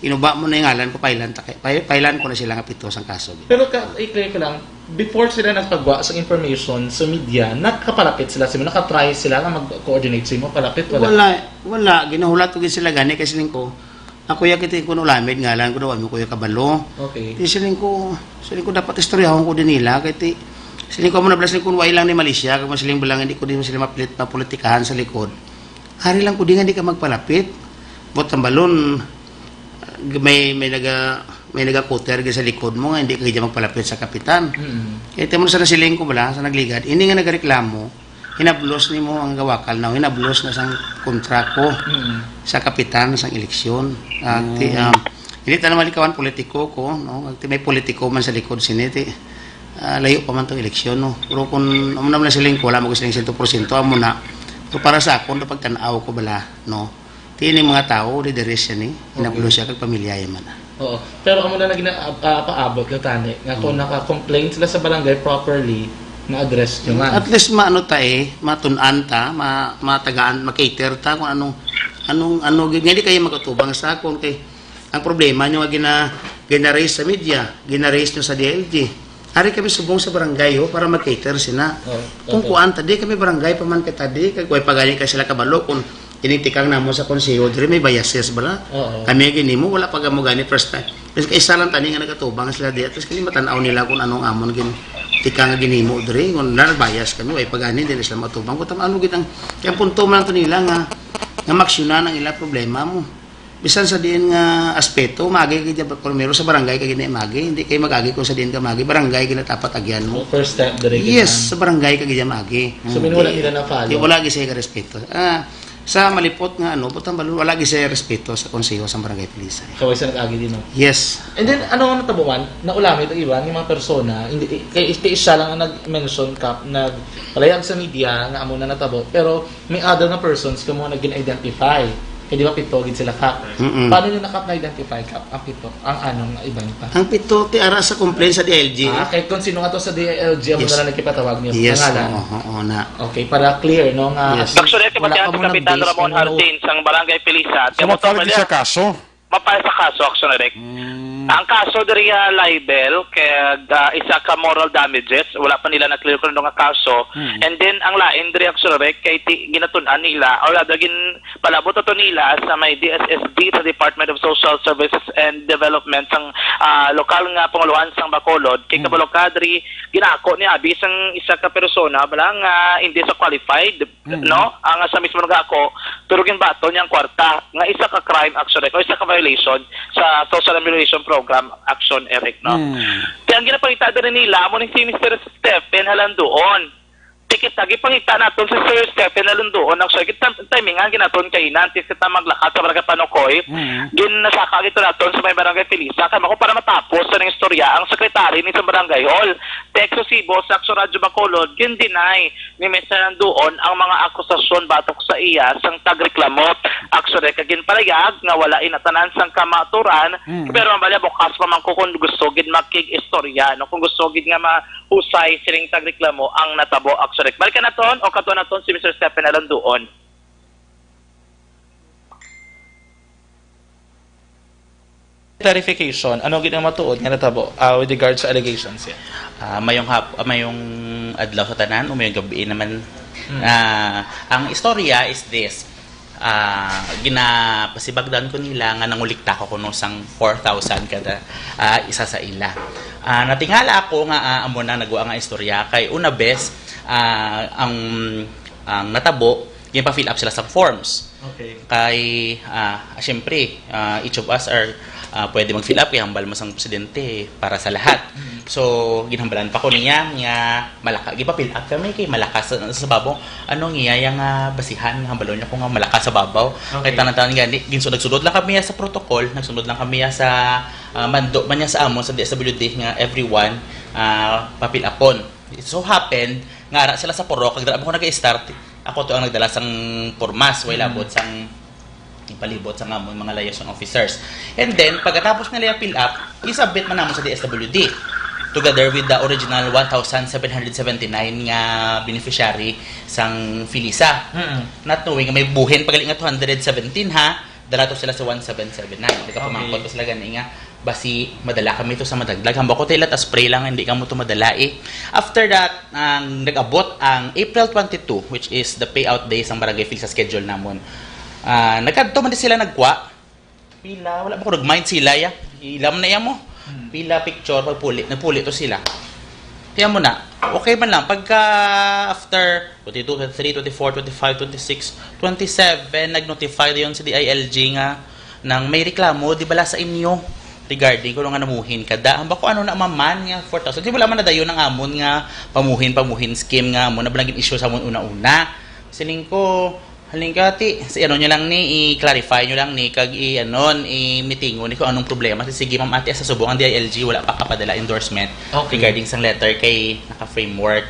inuba mo na yung ngalan ko, pailan ta kay, pay-, pailan ko na sila nga pito sang kaso. Pero ka, i-clear ko lang, before sila nagpagwa sa information sa media, nakapalapit sila sa imo, nakatry sila nga mag-coordinate sa imo, palapit, wala? Wala, wala. Ginahulat ko gid sila gani kay siling ko, ako ya kiti ko ulamid ngalan ko daw, ano ko ya kabalo. Okay. Di siling ko, siling ko dapat istoryahon ko din nila, kay ti, siling ko mo na blas ko, wala lang ni Malaysia, kag siling ba lang, hindi ko din sila mapilit, mapolitikahan sa likod. Ari lang ko di nga di ka magpalapit. But ang balon, may, may naga, may nagakuter gid sa likod mo nga hindi ka gid magpalapit sa kapitan. Mm. Kaya tamo sa nasiling ko bala, sa nagligad, ini nga nagareklamo, hinablos nimo ang gawakal na, hinablos na sang kontra ko Mm. sa kapitan sang eleksyon. At, Mm. um, hindi ta naman likawan politiko ko, no? At may politiko man sa likod sini, ti, ah, layo pa man tong eleksyon, no? Pero kung amo naman na siling ko, wala mo ko siling sento porsyento, amo na. Pero para sa akon, pagtan-aw ko bala, no? Ti ini mga tao, leaderes siya ni, hinablo Mm. siya kag pamilya ya man. Oo. Pero amo na lagi na, ah, ah, paabot na tani, nga kung Mm. naka-complain sila sa barangay properly, na-address nyo man. At least maano ta eh, matun-an ta, ma-, matagaan, makater ta kung anong, anong, ano, gid, nga di kayo mag-atubang sa akon kay ang problema nyo nga gina-, gina-raise sa media, gina-raise nyo sa D I L G. Ari kami subong sa barangay, ho, para mag-cater sina. Oh, Kung okay. kuan, tadi kami barangay pa man ka tadi, kag way pa gani ka sila kabalo kung ining tikang namo sa konseho, diri may biases bala. Oo. Kami ginimo, wala pa gamo gani first time. Mas kaisa lang tani nga nagatubang sila di, at least kini matan-aw nila kung anong amon gin-, tikang nga ginimo diri, kung na nagbayas kami, way pa gani, dili sila matubang. Kung tam-, ano gid ang, kaya ang punto man to nila nga, nga maksyonan ang ilang problema mo. Bisan sa diin nga aspeto, maagi ka dyan, primero sa barangay ka gina maagi, hindi kayo mag-agi kung sa diin ka maagi, barangay ginatapat agyan mo. So, first step, dire Yes, gina- sa barangay ka gina maagi. So, meaning wala Di, nila na-follow? di, wala gid siya ka respeto. Ah, sa malipot nga ano, butang balon, wala gid siya respeto sa konseho sa barangay Palisay. Kaway sa nag-agi din, no? Yes. And then, ano ang natabuan? Naulamit ang iba, yung mga persona, hindi, kay, kay isa lang ang nag-mention ka, nagpalayag sa media nga amo na natabo, pero may other na persons kamo na gin-identify. Kay di ba pito gid sila, Kap? Mm-mm. Paano nyo na, Kap, na-identify, Kap, ang pito? Ang anong nga iban pa? Ang pito, ti ara sa complaint sa D I L G. Ah, kahit kung sino nga to sa D I L G, ang Yes. mga na nagkipatawag niyo, Yes, pangalan? oo, oo, na. Okay, para clear, no, nga Yes. at least Actually, wala kamo sa Kapitan nag-base Ramon kung ano. Hardin, sang Barangay Pilisan. So, Kaya mo mapalit tawag sa niya, kaso? Mapalit sa kaso, Action Direct. Mm. Ang kaso diri nga libel kay, ah, isa ka moral damages, wala pa nila na-clear kung ano nga kaso. Mm. And then ang lain diri, actually, Rek, kay ti-, ginatun-an nila or rather ginpalabot ato nila sa may D S S D, sa Department of Social Services and Development, sang, ah, lokal nga panguluhan sang Bacolod. Kay Mm. kabalo ka diri, ginako ni abi sang isa ka persona bala nga hindi sa qualified, Mm. no? Ang sa mismo nagako, pero ginbaton niya ang kwarta nga isa ka crime, actually, o isa ka violation sa Social Amelioration Program, Action, Eric, no? Mm. Kaya ang ginapangita diri nila, amo ni si Mister Stephen Halanduon. Tikit lagi pangita naton si Sir Stephen Halanduon, actually, kita timingan ginaton kay inan, tis kita maglakat sa Barangay Panukoy. Mm. Ginasaka gito naton sa may Barangay Felisa, kay mako para matapos sa ning istorya ang sekretary ni sa Barangay Hall. Text resibo sa Action Radyo Bacolod, gin-deny ni Mister Halanduon ang mga akusasyon batok sa iya sang tagreklamo. Actually, kay ginpahayag nga wala inatanan sang kamaturan, Mm. pero ang bala bukas pa man ko kung gusto gid makig-istorya, no? Kung gusto gid nga mahusay sining tagreklamo ang natabo, actually. Balikan naton o katuan naton si Mister Stephen Halanduon. Clarification, ano gid ang matuod nga natabo, ah, with regards sa allegations yan? Ah, mayong hap-, ah, mayong adlaw sa tanan o mayong gabi naman. Hmm. Ah, ang istorya is this. Ah, ginapasibagdan ko nila nga nangulikta ko kuno sang four thousand kada, ah, isa sa ila. Ah, natingala ako nga, ah, amo na nagwa nga istorya kay una bes, ah, ang, ang natabo, ginpa-fill up sila sa forms. Okay. Kay, ah, syempre, ah, each of us are, ah, pwede mag-fill up kay hambal mo sang presidente para sa lahat. Mm. So, ginhambalan pa ko niya nga malaka, gipa-fill up kami kay malakas sa, sa babaw. Ano niya yang, ah, basihan nga hambalon niya ko nga malakas sa babaw. Okay. Kay tanan-tanan gani, ginsu-, nagsunod lang kami sa protocol, nagsunod lang kami sa, ah, mando man niya sa amon sa D S W D nga everyone, ah, pa-fill upon. It so happened nga ara sila sa purok, kag dira man ko nag-start, ako to ang nagdala sang pormas, way Mm. labot sang palibot sang amon mga liaison officers. And then, pagkatapos nila fill up, isubmit man namon sa D S W D, together with the original one thousand seven hundred seventy-nine nga beneficiary sang Felisa. Mm. Not knowing nga may buhin pagali nga two hundred seventeen, ha, dala to sila sa one seven seven nine. Nagapamangkot Okay. to sila gani nga basi madala kami to sa madagdag. Hambal ko, "Tay, let us pray lang, hindi kamo to madala eh." After that, ang nag-abot ang April twenty-two, which is the payout day sang Barangay Felisa sa schedule namon. Ah, nagkadto man di sila nagkwa. Pila, wala pa ko nag-mind sila, ya. Ilam na iya mo. Hmm. Pila picture, pagpuli, nagpuli to sila. Kaya mo na, okay man lang. Pagka after twenty-two, twenty-three, twenty-four, twenty-five, twenty-six, twenty-seven, nag-notify yun sa D I L G nga nang may reklamo, di bala sa inyo, regarding kung nga namuhin ka. Da, hamba ko ano na maman nga four thousand. Di wala man nadayon ang amon nga pamuhin, pamuhin scheme nga mo na ba naging issue sa amon una-una. Siling ko, halin ka, ti, si ano nyo lang ni, i-clarify nyo lang ni, kag i-, ano, i-meetingon ni kung anong problema. Sige, ma'am, ate, sa subong ang D I L G, wala pa kapadala endorsement Okay. regarding sang letter kay naka-framework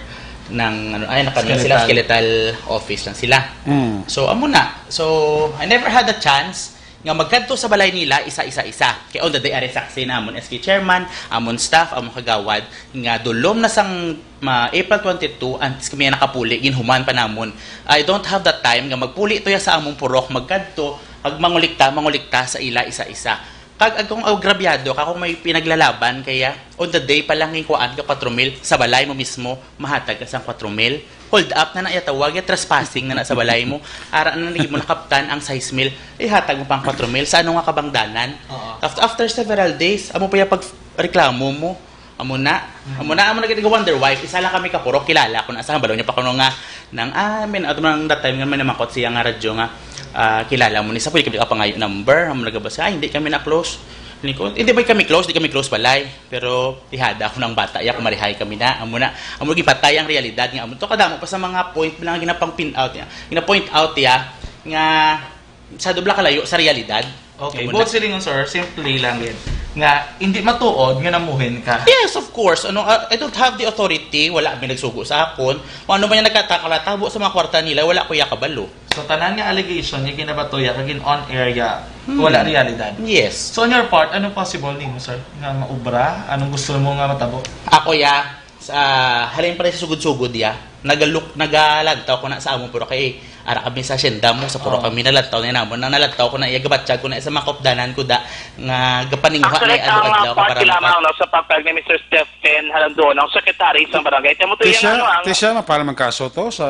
ng, ano, ay, naka-, ano sila, Skeletal. Skeletal office lang sila. Mm. So, amo na. So, I never had a chance nga magkadto sa balay nila isa-isa-isa. Kay on the day, ari saksi na amon S K chairman, amon staff, amon kagawad, nga dulom na sang, ma-, April twenty-two, antes kami nakapuli, ginhuman pa namon. I don't have that time nga magpuli to ya sa among purok, magkadto, ag mangulikta, mangulikta sa ila isa-isa. Kag agkong agrabyado ka kung may pinaglalaban, kaya on the day pa lang ginkuhaan ka kwatro mil, sa balay mo mismo, mahatag ka sang kwatro mil. Hold up na na iya tawag, ya trespassing na na sa balay mo. Ara na lagi mo nakaptan ang sais mil, ihatag mo pang kwatro mil. Sa ano nga kabangdanan? Oo. After, after several days, amo pa ya pag reklamo mo. Amo na. Mm. Amo na, amo na gid nga wonder wife. Isa lang kami ka purok, kilala ko na sa hambalo niya pa kuno nga nang, ah, min, ato man that time nga may namakot siya nga radyo nga, ah, kilala mo ni sa pwede kami kapangayo number. Amo nagabasa, "Ay, hindi kami na close." Ni ko, "Hindi ba kami close? Di kami close balay." Pero tihada ako ng bata, ya, kumarihay kami na. Amo na, amo gipatay ang realidad nga amo to. Kadamo pa sa mga point lang ginapang pin out niya. Gina-point out ya nga sa dubla kalayo sa realidad. Okay, Amo buot na. Silingon, sir, simple lang yun. Nga, hindi matuod nga namuhin ka. Yes, of course. Ano, ah, I don't have the authority. Wala may nagsugo sa akon. Kung ano man yung nagkatakalatago sa mga kwarta nila, wala ko ya kabalo. So, tanan nga allegation nga ginabatuya kag in on air ya, Hmm. wala realidad. Yes. So, on your part, anong possible nimo, sir, nga maubra? Anong gusto mo nga matabo? Ako ya, sa, halin pa rin sa sugod-sugod ya, Nagaluk-, nagalantaw ko na sa amon puro kay ara kami sa asyenda mo, sa puro Oo. kami nalantaw na namon. Nang nalantaw ko na iya, gabatyag ko na sa mga kaupdanan ko da nga gapaninguha Actually, na ang, adlaw-adlaw uh, ko para part lamang, maka- no, sa papel ni Mister Stephen Halandon, ang secretary sa barangay. Tamo to Ti yung siya, ano, ang ti siya, mapala man kaso to sa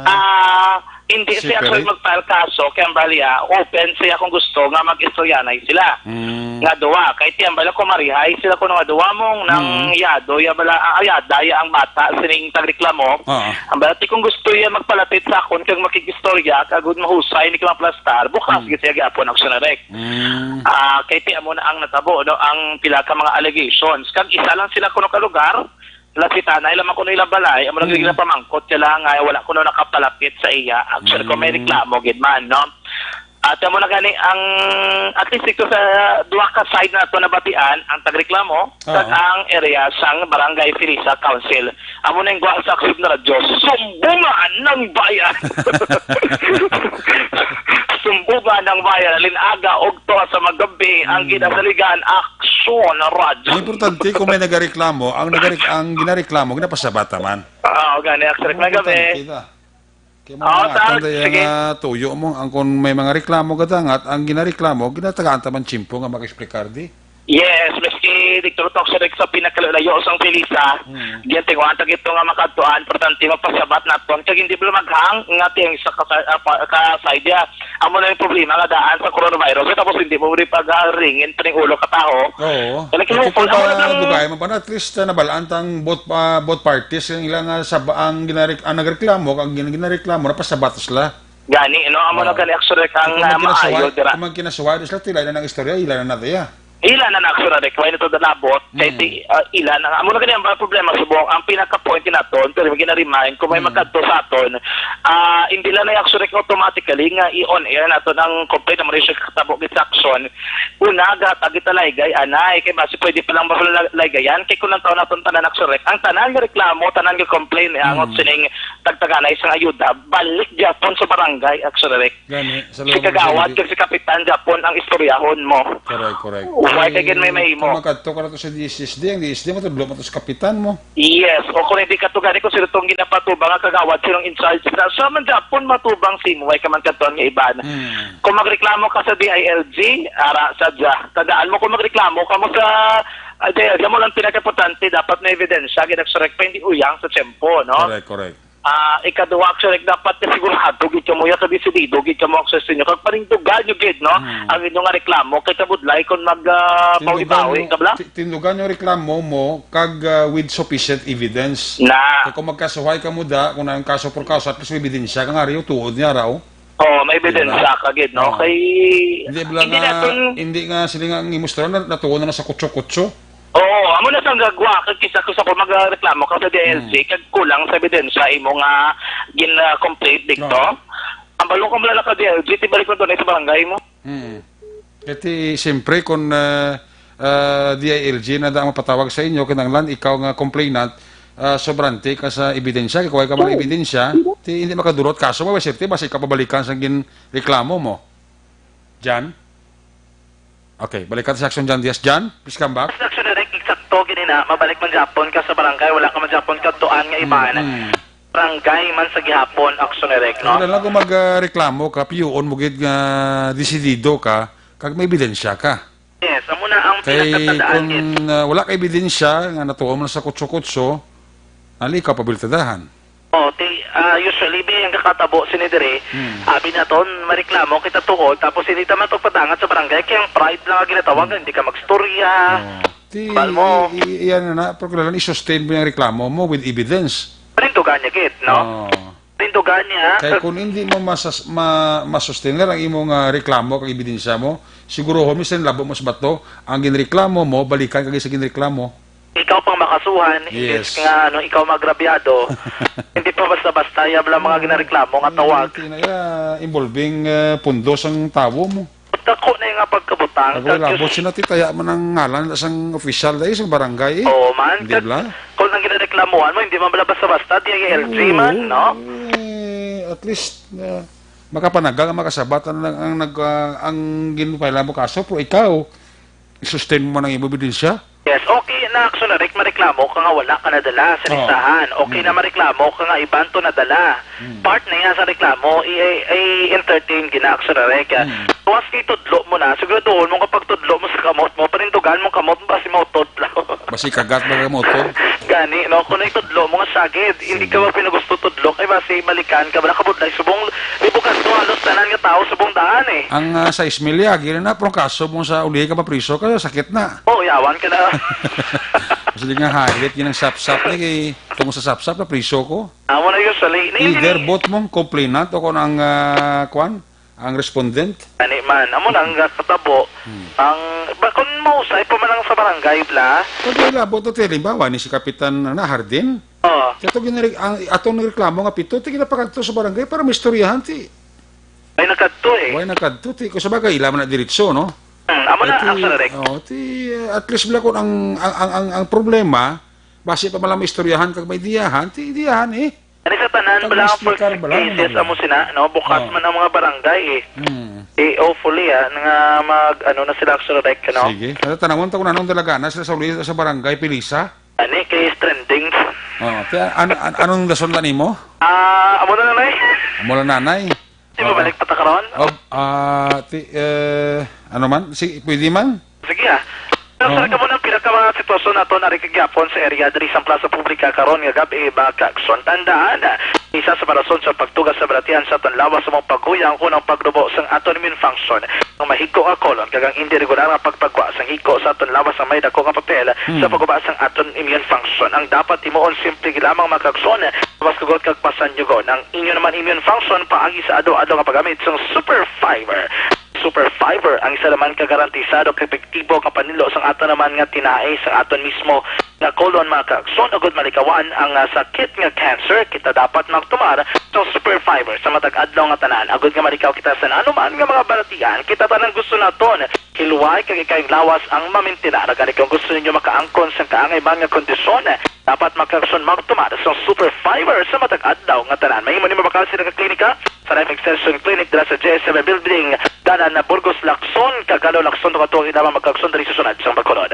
Ah, hindi siya Separate? actually mag-file kaso, kaya ang bali, ah, open siya kung gusto nga mag-istoryanay sila. Mm. Nga duwa, kay tiyang bala kumarihay sila kuno nga duwa mong nang Mm. yado, ya bala, ah, yada, ya ang bata, sining tagreklamo. Oo. Ang bala, ti kung gusto ya magpalapit sa akon kag makig-istorya, kag mahusay ni ka maplastar, bukas Mm. gid siya gyapon, Action Direct. Mm. Ah, kay ti amo na ang natabo, no, ang pila ka mga allegations. Kag isa lang sila kuno ka lugar, Lasitanay lamang kuno ilang balay, amo lang Mm. gid pamangkot sila nga wala kuno nakapalapit sa iya. Actually, kung may Mm. reklamo gid man, no? At amo na gani ang, at least dito sa duha ka side na to nabatian, ang tagreklamo, kag Oo. ang area sang Barangay Felisa Council. Amo na yung guwa sa Aksyon na Radyo, Sumbungan ng Bayan! Sumbungan ng Bayan, linaga og to sa magabi, ang Mm. ginasaligan, Aksyon na Radyo. Ang importante, kung may nagareklamo, ang nagarik-, ang ginareklamo, ginapasabata man. Oo, gani, Aksyon Ang na gabi. importante na. Kaya mga Oo, nga, sir. Tanday Sige. nga tuyo mo, ang kung may mga reklamo gadangat, ang ginareklamo, ginatagaan ta man tiyempo nga mag-explicar di. Yes, maski dito to sa, sa pinakalayo sang Felisa, Hmm. diyan tinguhan ta gito nga makadtuan, importante magpasabat naton, kag hindi bala maghang nga ting sa ka, ah, pa, ka side ya. Amo na yung problema nga daan sa coronavirus, tapos hindi mo rin pag-aringin pa ning ulo ka tawo. Oo. Talaga, At hopeful, ito amo ba, na lang. Dugay mo ba na, at least, ah, nabalaan tang both, ah, both parties, ang ilang, ah, sab-, ang ginarik-, ang nagreklamo, ang gin-, ginareklamo, napasabat sila. Gani, no? Amo na Oo. gani, actually, ang, Kung ah, magkinasuway, maayo dira. kung magkinasuway, sila, tila na ng istorya, ila na na, ya. Ila na na, actually, why na to dalabot? Kay Mm. ti, ah, ila na. Amo na gani ang mga problema, subong, ang pinaka-point naton, pero gina-remind, kung may Mm. magkadto sa aton, ah, hindi lang na, actually, automatically nga i-on air naton ang complaint, amo rin siya katabo gid sa action. Una, gatag italaygay, anay, kay basi pwede pa lang mapalaygayan, kay kung ang taon naton tanan, actually, ang tanan nga reklamo, tanan nga complaint, eh, angot Mm. sining tagtaganay sang ayuda, balik gyapon sa barangay, actually. Gani, sa Si loob ng kagawad, barangay. Kag si kapitan, gyapon ang istoryahon mo. Correct, correct. Why Ay, ka gid may mahimo? Kung makadto ka na to sa D S S D, ang D S S D, matudlo mo to sa kapitan mo. Yes, o kung hindi ka to gani, kung sino tong ginapatubang nga kagawad, sinong in charge na, sa man gyapon matubang si mo, why ka man kadto nga iban. Hmm. Kung magreklamo ka sa D I L G, ara sa dya. Tandaan mo, kung magreklamo ka mo sa, ah, D I L G, mo lang pinaka-importante, dapat may ebidensya, ginagsurek pa, hindi uyang sa tiyempo, no? Correct, correct. Ah, ikaduha, actually, dapat ka sigurado gid kamo ya, ka desidido gid kamo, actually, sa inyo. Kag panindugan nyo gid, no? Hmm. Ang inyo nga reklamo, kay kabudlay kung mag, ah, Tindugan pawi-pawi nyo, ka bala? ti-, tindugan nyo reklamo mo kag, ah, with sufficient evidence. Na. Kay kung magkasuhay ka mo da, kung ang kaso por kaso, at least may ebidensya ka nga, Rio, tuod niya, raw. Oo, may ebidensya Diba? ka gid, no? Oo. Kay, Hindi bala hindi nga, naton hindi nga sila nga ang imo istorya, na-, natuon na sa kutso-kutso. Oo, amo na sang gagwa, kag kisa ko sa kung magreklamo ka sa D I L G, Hmm. kag kulang sa ebidensya imo nga gin-, ah, complete dito. Oo. Ang balong ka mula na ka D I L G, tibalik mo doon sa barangay mo. Hmm. Kati, siyempre, kung, ah, ah, D I L G na da ang mapatawag sa inyo, kinahanglan ikaw nga complainant, ah, sobrante ka sa ebidensya. Kay kung wala ka mga Oo. ebidensya, ti hindi makadulot kaso, mawasirti, basta ikaw pabalikan sa ginreklamo mo. Jan? Okay, balikan sa Action Jan Diaz. Jan, please come back. Sa Action Direct, eksakto, gini na, mabalik man gyapon ka sa barangay, wala ka man gyapon kadtuan nga iban. Mm, mm. Barangay man sa gihapon, Action Direct, no? Wala lang kung mag, ah, reklamo ka, piyuon mo gid nga desidido ka, kag may ebidensya ka. Yes, amo na ang Kay pinakatandaan, kung, yes. ah, wala ka ebidensya nga natuon man sa kutso-kutso, ali ka pabiltadahan. Oh, ti, ah, usually, bi, ang kakatabo sini diri, Hmm. abi naton, mareklamo kita tuod, tapos hindi ta man pagpadangat sa barangay, kay ang pride lang ang ginatawag, Hmm. hindi ka magstorya. Oh. Ti, Bal mo. i-, i-, iyan na, pero kailangan i-sustain mo yung reklamo mo with evidence. Panindugan niya, gid, no? Oh. Panindugan niya. Kay kung hindi mo masas-, ma-, masustain nga ang imong, ah, reklamo kag ebidensya mo, sigurohon mo sa labo mo sa bato, ang ginreklamo mo, balikan kag sa ginreklamo. Ikaw pang makasuhan, Yes. imbes nga, ano, ikaw maagrabyado, hindi pa basta-basta, yab lang mga ginareklamo nga tawag. Hindi na, yeah, involving, eh, pundos ang tawo mo. Dako na yung nga pagkabutang, Ako, kag labot Diyos. Sila, titaya man ang ngalan na sang official dahil sa barangay, eh. Oo, man. Hindi Kag bla? kung ang ginareklamuhan mo, hindi man bala basta-basta, D I L G Oo, man, no? eh, at least, eh, makapanagang, makasabat ang, ang, nag-, ah, ang ginupailan mo kaso, pero ikaw, i-sustain mo man ang imo ebidensya. Yes, okay na, Action Direct, mareklamo ka nga wala ka nadala sa Oh. listahan. Okay na Mm. mareklamo ka nga iban to nadala. Mm. Part na yan sa reklamo, i-, i-, i-entertain gina, Action Direct. Mm. Once itudlo mo na, siguraduhon mo kapag tudlo mo sa kamot mo, panindugan mo kamot mo, basi mautod lang. Basi kagat ba kamot ko? Gani, no? Kung itudlo mo nga sagid, hindi ka Sige. magpinagusto tudlo, kay basi balikan ka, wala ka budlay, subong, di bukas to, halos tanan nga tao, subong daan eh. Ang, ah, sais milya, gila na, pero ang kaso mo sa uli ka mapriso, kaya sakit na. Oo, yawan ka na. Kasi di nga highlight, yun ang sapsap ni kay tungkol sa sapsap na priso ko. Amo na yun, sali. Ni, ni, Either ni. both mong complainant o kung ang, ah, kwan, ang respondent. Ani man, amo na ang katabo. Hmm. Ang, ba, kung mausay pa man lang sa barangay, bla? Kung wala, boto, te, halimbawa, ni si Kapitan, na, Hardin. Oo. Kaya to ginari-, ang, atong reklamo nga pito, te, ginapakadto sa barangay para maistoryahan, ti. Ay, nakadto eh. Why nakadto, ti? Kung sa bagay, ila man na diretso, no? Hmm, amo na, Ati, Action Direct. Oh, ti, eh, at least bala kung ang, ang, ang, ang, ang problema, basi pa man lang maistoryahan kag maidiyahan, ti idiyahan eh. Ani sa tanan, Pag bala ang first explicar, bala, cases, ano, amo sina, no? Bukas Oh. man ang mga barangay eh. Hmm. Eh, hopefully, ah, nga mag, ano na sila, Action Direct, no? Sige. Sa tanawon ta kung anong dalaga na sila sa uli sa barangay, Pilisa. Ani, kay trending. Oh, kaya an-, an-, anong dason ta nimo? Ah, amo na, nanay. Amo lang, nanay. Di ba Oo. balik pa ta karon? Oh, ah, ti-, eh, ano man? Si, pwede man? Sige, ah. Pero Oo. sa kamo ng pinaka mga sitwasyon nato na rin kagyapon sa area diri sa Plaza Publica karon nga gabi, mga kaagsoon. Tandaan, isa sa mga rason sa pagtugas sa balatian sa aton lawas sa mga pagkuyang unang pagdubo sang aton immune function. Ang mahigko nga colon kag ang indi regular nga pagpagwa sang higko sa aton lawas ang may dako nga papel Hmm. sa pagguba sang aton immune function. Ang dapat himuon simple lamang, mga kaagsoon, mas kugot kag pasanyugon ang inyo naman immune function paagi sa adlaw-adlaw nga paggamit sang Super Fiber. Super Fiber ang isa naman ka garantisado kag epektibo nga panilo sang aton naman nga tinai, sa aton mismo nga colon, mga kaagsoon, agud malikawan ang, ah, sakit nga cancer. Kita dapat magtumar sang Super Fiber sa matag adlaw nga tanan, agud nga malikaw kita sa nanuman nga mga balatian. Kita tanan gusto naton hilway kag ikayang lawas ang mamintinar. Gani, kung gusto ninyo makaangkon sang kaangay man nga kondisyon, dapat, mga kaagsoon, magtumar sang Super Fiber sa matag adlaw nga tanan. Mahimo nimo mabakal sa ilang klinika sa Life Extension Clinic dira sa J S M Building, Dalan na Burgos, Lacson, kag Galo, Lacson, tuga-tuga lamang, mga kaagsoon, diri sa sulod sang Bacolod.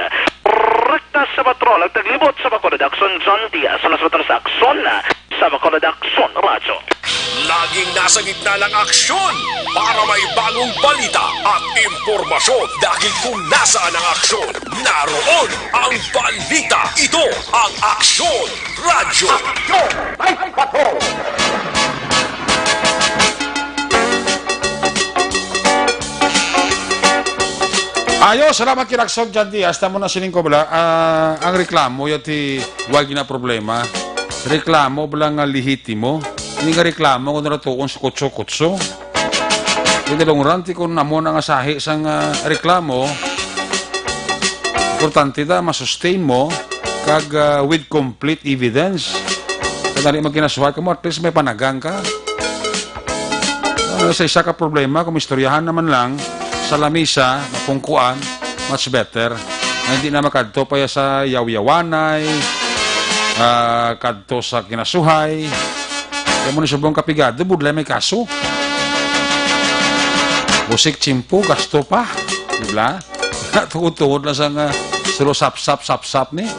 Rekta sa patrol, ang taglibot sa Bacolod, Action John Diaz, sa mas sa Action, sa Bacolod Action Radyo. Laging nasa gitna ng aksyon para may bagong balita at impormasyon. Dahil kung nasaan ang aksyon, naroon ang balita. Ito ang Aksyon Radyo. Aksyon! May patrol! Ayo, salamat kay Raksog Jan Diaz. Tamo na sining ko bala, ah, ang reklamo, yati, wag na problema. Reklamo bala nga lehitimo. Hindi nga reklamo kung natuon sa kutso-kutso. Hindi lang ranti kung namo na nga sahi sang, ah, reklamo. Importante da, masustain mo, kag, ah, with complete evidence. Kadali magkinasuhat ka mo, at least may panagang ka. Ah, sa isa ka problema, kung istoryahan naman lang sa lamisa, mapungkuan, much better. Nga hindi na makadto pa ya sa yawyawanay, ah, kadto sa kinasuhay. Kaya mo ni subong kapigado, budlay may kaso. Busik tsimpo, gasto pa. Di ba? Tungod-tungod lang sa nga sulo sapsap, sapsap ni.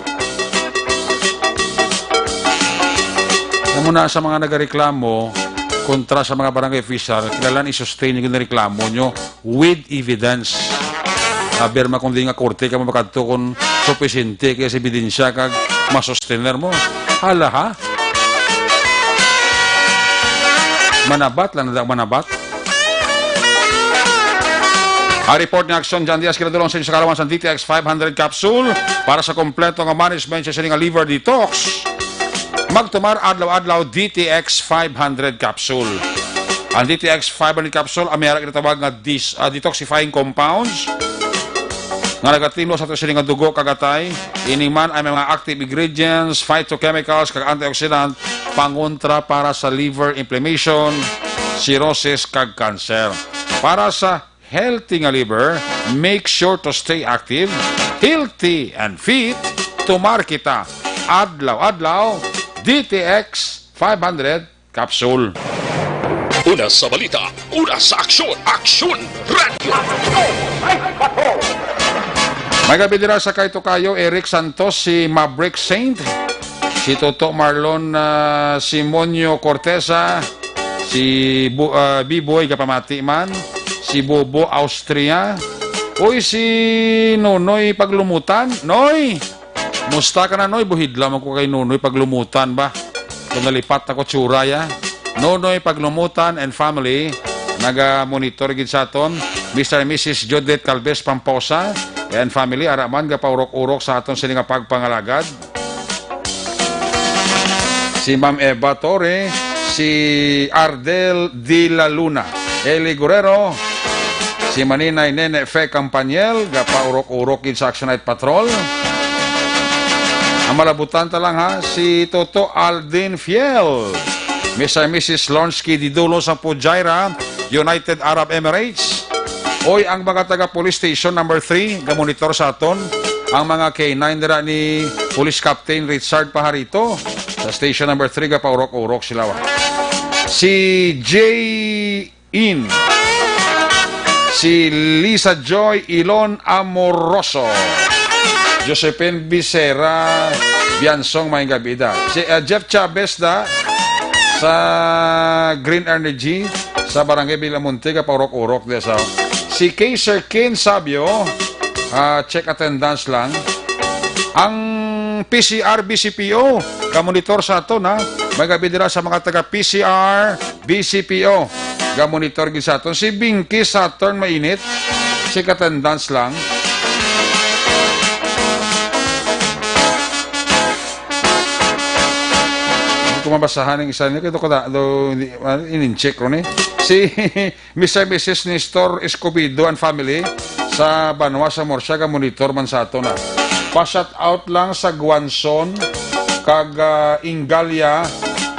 Kamo na sa mga nagareklamo kontra sa mga barangay official, kinahanglan i-sustain yung reklamo nyo with evidence. Aber man kung di nga korte ka makadto kung supisente kaya sa ebidensya kag masustener mo. Hala, ha? Manabat lang na manabat. Ang report ni Action Jan Diaz kinadulong sa inyo sa kalawan sa D T X five hundred capsule para sa kompleto nga management sa sining nga liver detox. Magtumar adlaw-adlaw D T X five hundred capsule. Ang D T X five hundred capsule ang may ara ginatawag nga dis-, ah, detoxifying compounds nga nagatinlo sa ato sini nga dugo kag atay. Ini man ay may mga active ingredients, phytochemicals, kag antioxidant pangontra para sa liver inflammation, cirrhosis, kag cancer. Para sa healthy nga liver, make sure to stay active, healthy, and fit. Tumar kita adlaw-adlaw, D T X five hundred capsule. Una sa balita, una sa aksyon, Aksyon Radyo. Aksyon! May patrol! May gabi dira sa kay Tokayo Eric Santos, si Maverick Saint, si Toto Marlon, ah, Simonio Corteza, si Bu-, ah, Biboy Gapamati man, si Bobo Austria, uy, si Nonoy Paglumutan. Noy! Musta ka na, Noy? Buhidla man ko kay Nonoy Paglumutan ba? Kung nalipat ako tsura, ya. Nonoy Paglumutan and family, naga-monitor gid sa aton. Mister and Missus Judith Calves Pamposa and family, ara man gapaurok-urok sa aton sini nga pagpangalagad. Si Ma'am Eva Torre, si Ardel de la Luna, Eli Guerrero, si Maninay Nene Fe Campaniel, gapaurok-urok gid sa Action Night Patrol. Ang malabutan ta lang, ha, si Toto Aldin Fiel, Mister and Missus Lonsky Didulo sa Fujairah, United Arab Emirates. Oy, ang mga taga Police Station number three, gamonitor sa aton. Ang mga K nine dira ni Police Captain Richard Pajarito sa Station number three, gapaurok-urok sila, wa. Si J In. Si Lisa Joy Ilon Amoroso. Josephine Becerra Biansong, may gabi da. Si, ah, Jeff Chavez da sa Green Energy sa Barangay Villamonte, gapaurok-urok da sa. Si Kay Sir Ken Sabio, ah, check attendance lang. Ang P C R B C P O, gamonitor sa aton, ha. May gabi dira sa mga taga P C R B C P O. Gamonitor gid sa aton. Si Binky Saturn Mainit, check attendance lang. Hindi ko mabasahan ang isa niya. Kaya ko na, do, hindi, ano, in-check ko ni. Si Mister and Missus Nestor Escobedo and family sa Banwa sa Murcia, gamonitor man sa aton, ah. Pa-shout out lang sa Guanzon kag, ah, Ingalia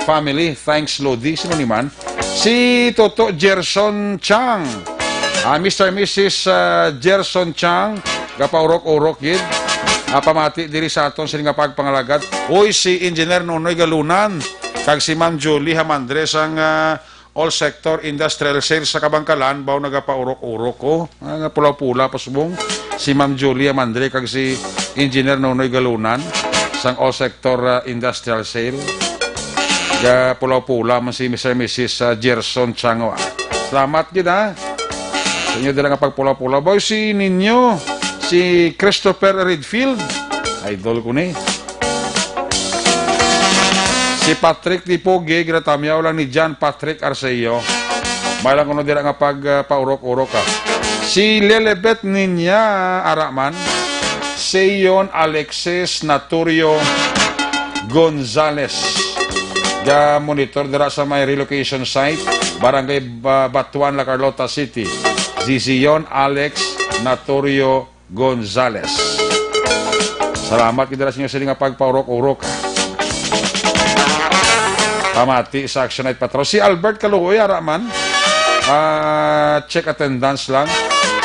family. Thanks, Lodi. Sino ni man? Si Toto Gerson Chang. Ah, Mister and Missus, ah, Gerson Chang, gapaurok-urok gid. Ah, pamati diri sa aton sini nga pagpangalagad. Uy, si Engineer Nonoy Galunan kag si Ma'am Julie Hamandre sang, ah, All Sector Industrial Sales sa Kabangkalan, baw nagapaurok-urok ko. Ah, nga pula-pula pa subong. Si Ma'am Julia Mandre kag si Engineer Nonoy Galunan sang All Sector, ah, Industrial Sale. Ga pula-pula man si Mister and Missus, ah, Gerson Chango, ah. Salamat gid, ha. Sa inyo dira nga pagpula-pula. Boy, si Ninyo, si Christopher Redfield. Idol ko ni. Si Patrick Dipoge, ginatamyaw lang ni John Patrick Arceo. May lang kuno dira nga pag, ah, paurok-urok, ah. Si Lelebet Ninya Araman, Seyon Alexis Naturio Gonzales. Ga monitor dira sa may relocation site, Barangay Ba-, Batuan, La Carlota City. Si Seyon Alex Naturio Gonzales. Salamat gid sa inyo sini nga pagpaurok-urok. Pamati sa Action Night Patrol. Si Albert Kaluoy, ara man. Ah, check attendance lang.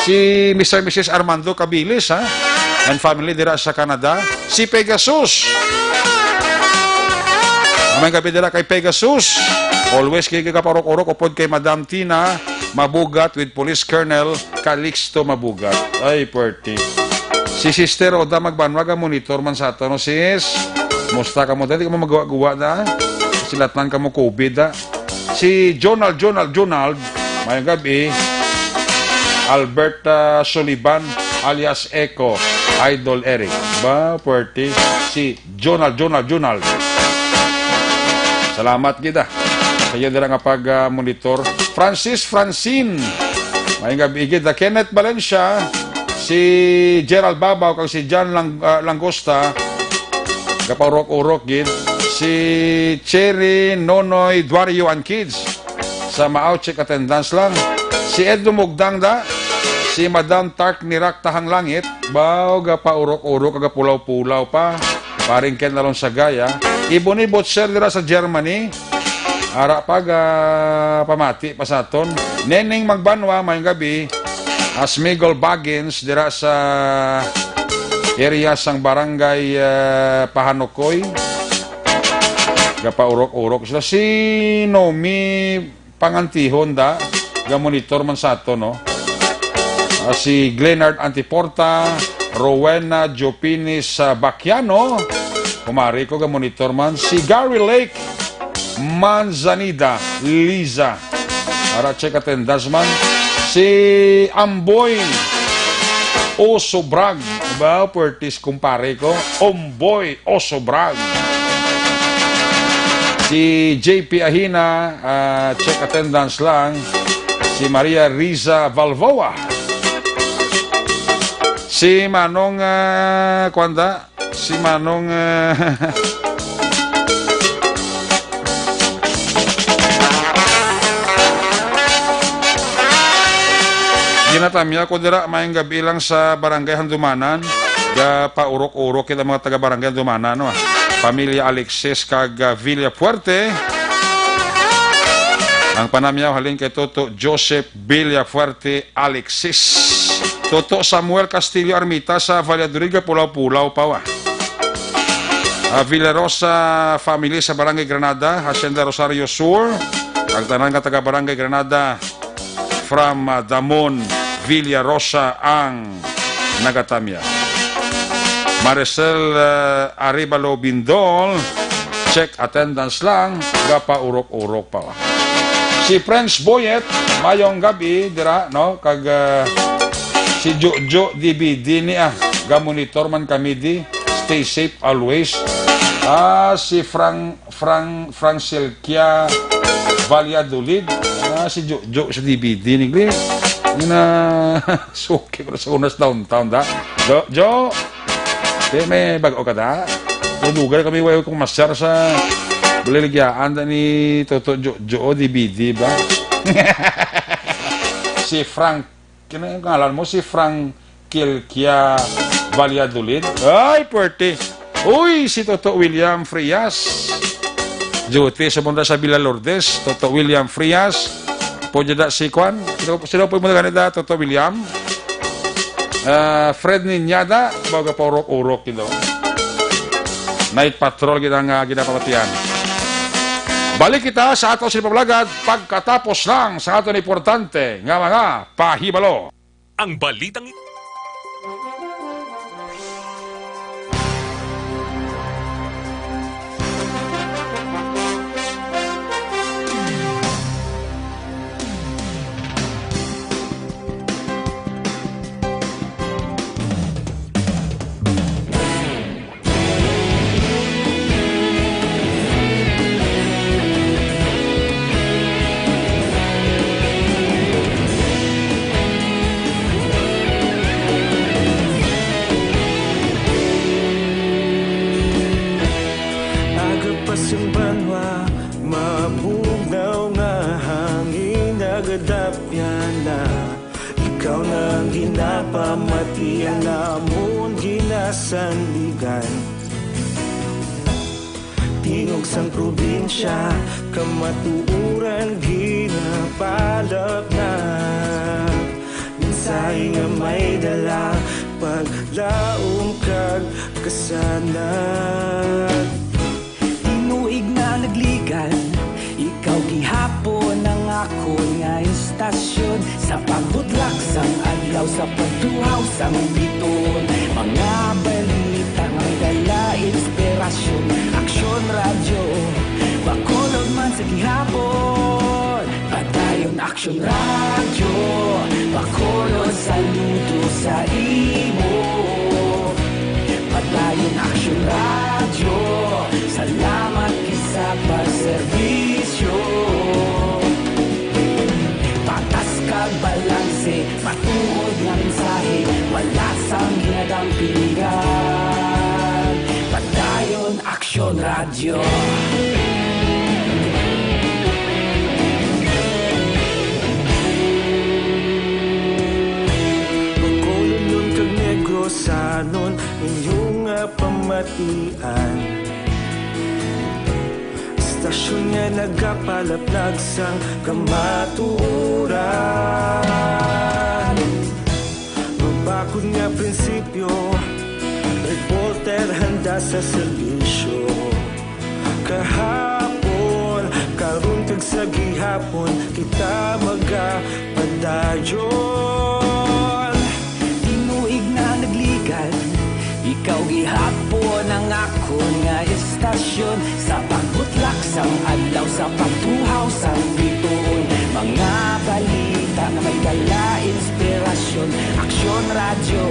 Si Mister and Missus Armando Cabilis, ha? And family dira sa Canada. Si Pegasus. May gabi dira kay Pegasus. Always kay kaparok-orok upod kay Madam Tina Mabugat with Police Colonel Calixto Mabugat. Ay, pwerte. Si Sister Oda Magbanwa, ga monitor man sa ato, no, sis? Musta ka mo? Dali ka mo magawa-gawa na, ah. Silatan ka mo COVID, ah. Si Jonald, Jonald, Jonald, mayong gabi. Albert, ah, Soliban, alias Echo, Idol Eric. Ba, pwerte. Si Jonald, Jonald, Jonald. Salamat gid, ah, sa iyo dira nga pag, ah, monitor. Francis Francine. Mayong gabi gid, ah, Kenneth Valencia, si Gerald Babaw, kag si John Lang-, ah, Langosta. Gapaurok-urok gid. Si Cherry, Nonoy, Duario, and kids. Sa Maaw, check attendance lang. Si Ed Lumugdang da. Si Madam Tark Nirak Tahang Langit. Baw, gapaurok-urok, gapulaw-pulaw pa. Paring Ken Alon Sagaya. Ibon ni Butcher dira sa Germany. Ara pa, ga pamati pa sa aton. Neneng Magbanwa, mayong gabi. Asmigol Baggins dira sa area sang barangay, ah, Pahanukoy. Gapaurok-urok sila. Si Nomi Pangantihon da, ga monitor man sa ato, no? Ah, si Glenard Antiporta, Rowena Jopini sa Baquiano. Kumari ko, ga-monitor man. Si Gary Lake Manzanida, Liza. Ara, check attendance man. Si Amboy Osobrag. Diba? Pertis kumpare ko. Amboy Osobrag. Si J P Ahina, ah, check attendance lang. Si Maria Riza Valvoa. Si Manong, ah, kuwan da? Si Manong, ah, ginatamya ko dira, maayong gabi lang sa Barangay Handumanan. Gapaurok-urok kita mga taga Barangay Handumanan, no? Pamilya Alexis kag, ah, Villafuerte. Ang panamyaw halin kay Toto Joseph Villafuerte Alexis. Toto Samuel Castillo Armita sa Valladolid, gapulaw-pulaw pa, wa. Ah, Villarosa family sa Barangay Granada, Hacienda Rosario Sur. Ang tanan nga taga Barangay Granada, from, ah, Damon, Villarosa ang nagatamya. Maricel, ah, Arevalo Bindol, check attendance lang, gapaurok-urok pa. Si Prince Boyet, mayong gabi dira, no? Kag, ah, si Jojo D V D ni, ah, ga-monitor man kami di. Stay safe always. Ah, si Frank, Frank, Frank Silkia Valladolid. Ah, si Jojo sa D V D ni Glenn. Nga na, suki ko na sa unas downtown, da. Jo, Jo! Di may bag-o ka, da? Lugar kami, way kong masyar sa baliligyan, da ni Toto Jo, Jo, D V D ba? Si Frank, kina-, ngalan mo, si Frank Kilkia Valladolid. Ay, pwerte. Uy, si Toto William Frias. Duty sa banda sa Villa Lourdes, Toto William Frias. Pwede da si Kwan. Sino, sino po mo ganit da, Toto William? Ah, Fred Niñada, baga pa urok-urok, you know. Night Patrol, gina nga, ginapamatian. Balik kita sa ato sa pagkatapos lang sa aton importante nga mga pahibalo. Ang balitang ito. Aga pa sing banwa, mabugnaw nga hangin nagadapyan na. Ikaw na ang ginapamati, ang amon ginasandigan. Tingog sang probinsya, kamatuoran ginapalapnag. Mensahe nga may dala, paglaom kag kasanag. Tinuig na nagligan, ikaw gihapon ang akon nga istasyon. Sa pagbutlak sang adlaw, sa pagtuhaw sang biton, mga balita nga dala inspirasyon. Aksyon Radyo, Bacolod man sa gihapon. Padayon Aksyon Radyo, Bacolod, saludo sa imo. Padayon Aksyon Radyo, salamat gid sa pagserbisyo. Patas kag balanse, matuod nga mensahe, wala sang ginadampingan. Padayon Aksyon Radyo. Bacolodnon kag Negrosanon, inyo nga pamatian. Istasyon nga nagapalaplag sang kamatuoran. Mabakod nga prinsipyo, reporter handa sa serbisyo. Kahapon, karon kag sa gihapon, kita magapadayon. Tinuig na nagligan, Istasyon sa pagbutlak sang adlaw, sa pagtuhaw sang bituon, mga balita nga may dala inspirasyon. Aksyon Radyo,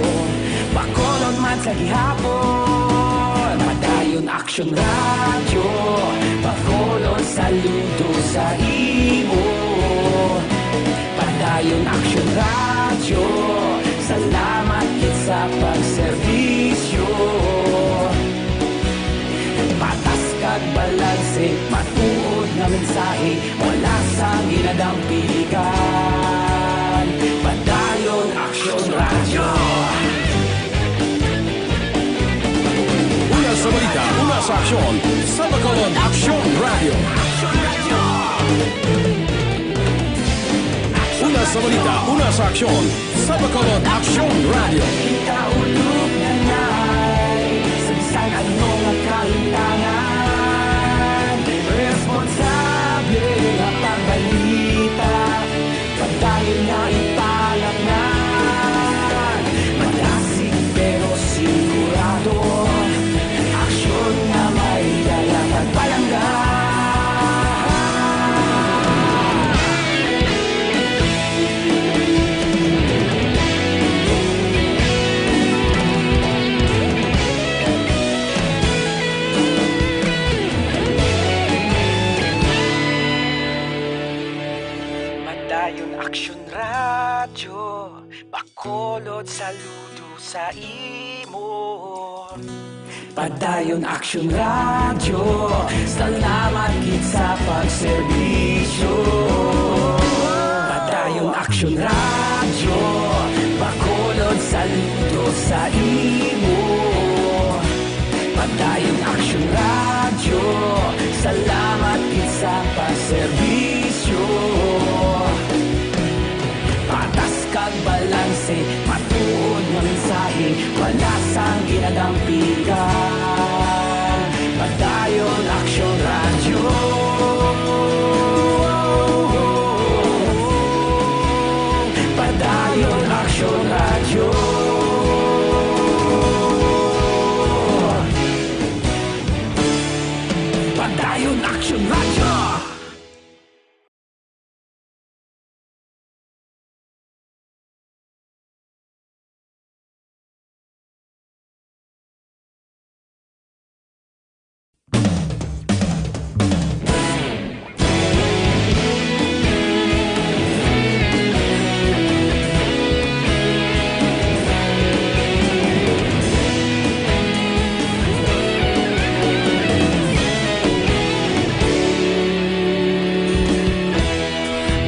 Bacolod man sa gihapon. Padayon Aksyon Radyo, Bacolod, saludo sa imo. Padayon Aksyon Radyo, salamat gid sa pagserbisyo. Patas kag balanse, matuod nga mensahe, wala sang ginadampigan. Padayon Aksyon Radyo. Una sa balita, una sa aksyon, sa Bacolod Aksyon Radyo. Una sa balita, una sa aksyon, sa Bacolod Aksyon Radyo. Kita ulog na nay, sa bisan ano nga kahitangan, responsable nga pagbalita, padayon nga ipalapnan. Madasig pero sigurado, aksyon nga may dala kag palangga. Padayon Aksyon Radyo, Bacolod, saludo sa imo. Padayon Aksyon Radyo, salamat gid sa pagserbisyo. Padayon Aksyon Radyo, Bacolod, saludo sa imo. Padayon Aksyon Radyo, salamat gid sa pagserbisyo. Patas kag balanse, matuod nga mensahe, wala sang ginadampigan. Padayon Aksyon Radyo. Padayon Aksyon Radyo. Padayon Aksyon Radyo.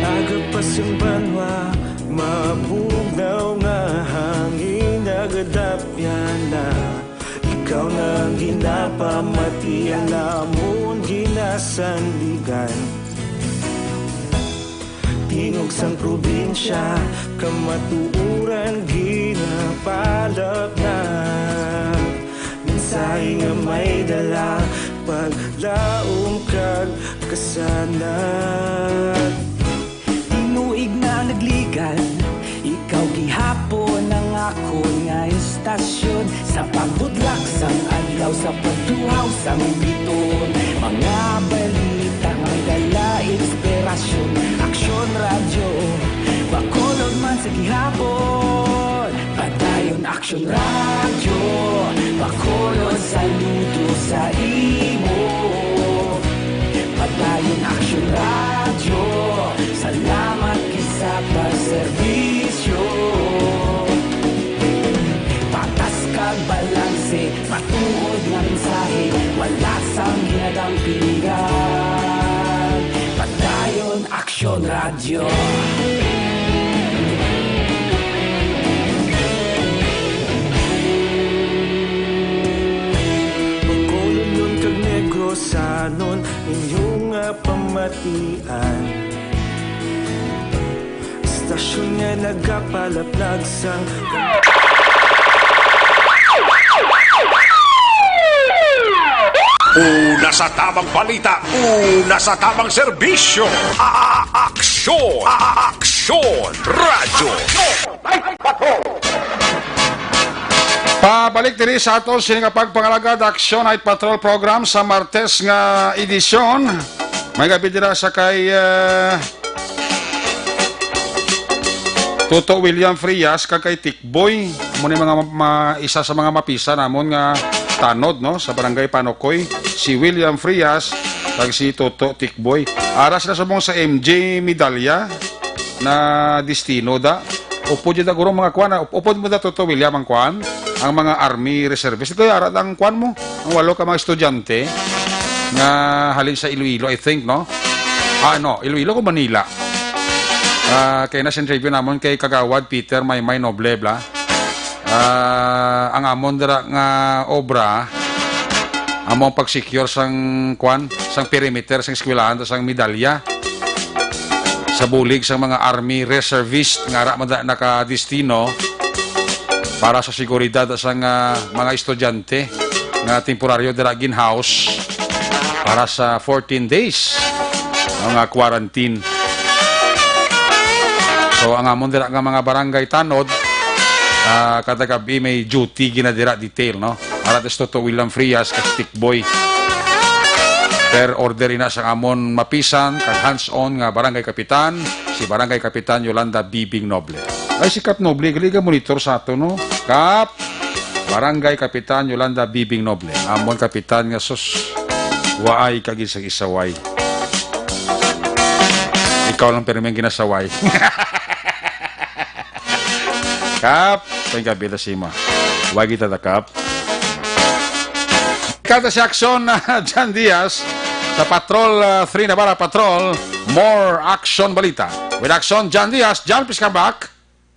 Aga pa sang banwa, mabugnaw nga hangin nagadapyan na. Ikaw na ang ginapamatian namon ginasandigan. Tingog sang probinsya, kamatuoran ginapalapnag. Mensahe nga may dala, paglaom kag kasanag. Tinuig na nagligan, ikaw gihapon ang akon nga istasyon. Sa pagbutlak sang adlaw, sa pagtuhaw sang bituon, mga balita nga may dala inspirasyon. Aksyon Radyo, Bacolod man sa gihapon. Padayon Aksyon Radyo, Bacolod, saludo sa imo. Padayon Aksyon Radyo, salamat gid sa pagserbisyo. Patas kag balanse, matuod nga mensahe, wala sang ginadampigan. Padayon Aksyon Radyo. Bacolodnon kag Negrosanon, inyo nga pamatian. Istasyon nga nagapalaplag sang Una sa tamang balita, una sa tamang serbisyo. A-, aksyon, a-, aksyon, radyo. Ay, patrol! Pabalik diri sa aton sini nga pagpangalagad, Action Night Patrol Program sa Martes nga edisyon. May gabi dira sa kay, eh, Toto William Frias kag kay Tikboy. Mo ni mga ma-, ma-, isa sa mga mapisa namon nga tanod, no, sa Barangay Panokoy, si William Frias kag si Toto Tikboy. Ara sila subong sa M J Medalla na destino da. Upod yun da guro mga kwan, ah. Up-, upod mo da, Toto William, ang kwan, ang mga army reservist. Ito yara ang kwan mo, ang walo ka mga estudyante nga halin sa Iloilo, I think, no? Ah, no, Iloilo o Manila. Ah, kay na sa interview namon kay Kagawad Peter Maymay Noble, bla. Ah, ang amon dira nga obra, among pag-secure sang kwan, sang perimeter, sang eskwelahan, sang medalla. Sa bulig sang mga army reservist nga ara man da nakadestino para sa seguridad sang, ah, mga estudyante nga temporaryo dira gin-house para sa fourteen days nga quarantine. So, ang amon dira nga mga barangay tanod, ah, kada gabi may duty gina dira detail, no? Ara, Toto William Frias kag Stick Boy. Per order ina sang amon mapisan kag hands-on nga barangay kapitan, si Barangay Kapitan Yolanda Bibing Noble. Ay, si Kap Noble, gali ka monitor sa ato, no? Kap! Barangay Kapitan Yolanda Bibing Noble. Amon kapitan nga sus, waay kag isag-isaway. Ikaw lang pirmi ang ginasaway. Kap! Thank you, Bida Sima. Wagi ta, Kap. Kada si Action, ah, John Diaz sa Patrol, ah, three Navarra Patrol. More Action Balita. With Action, John Diaz. John, please come back.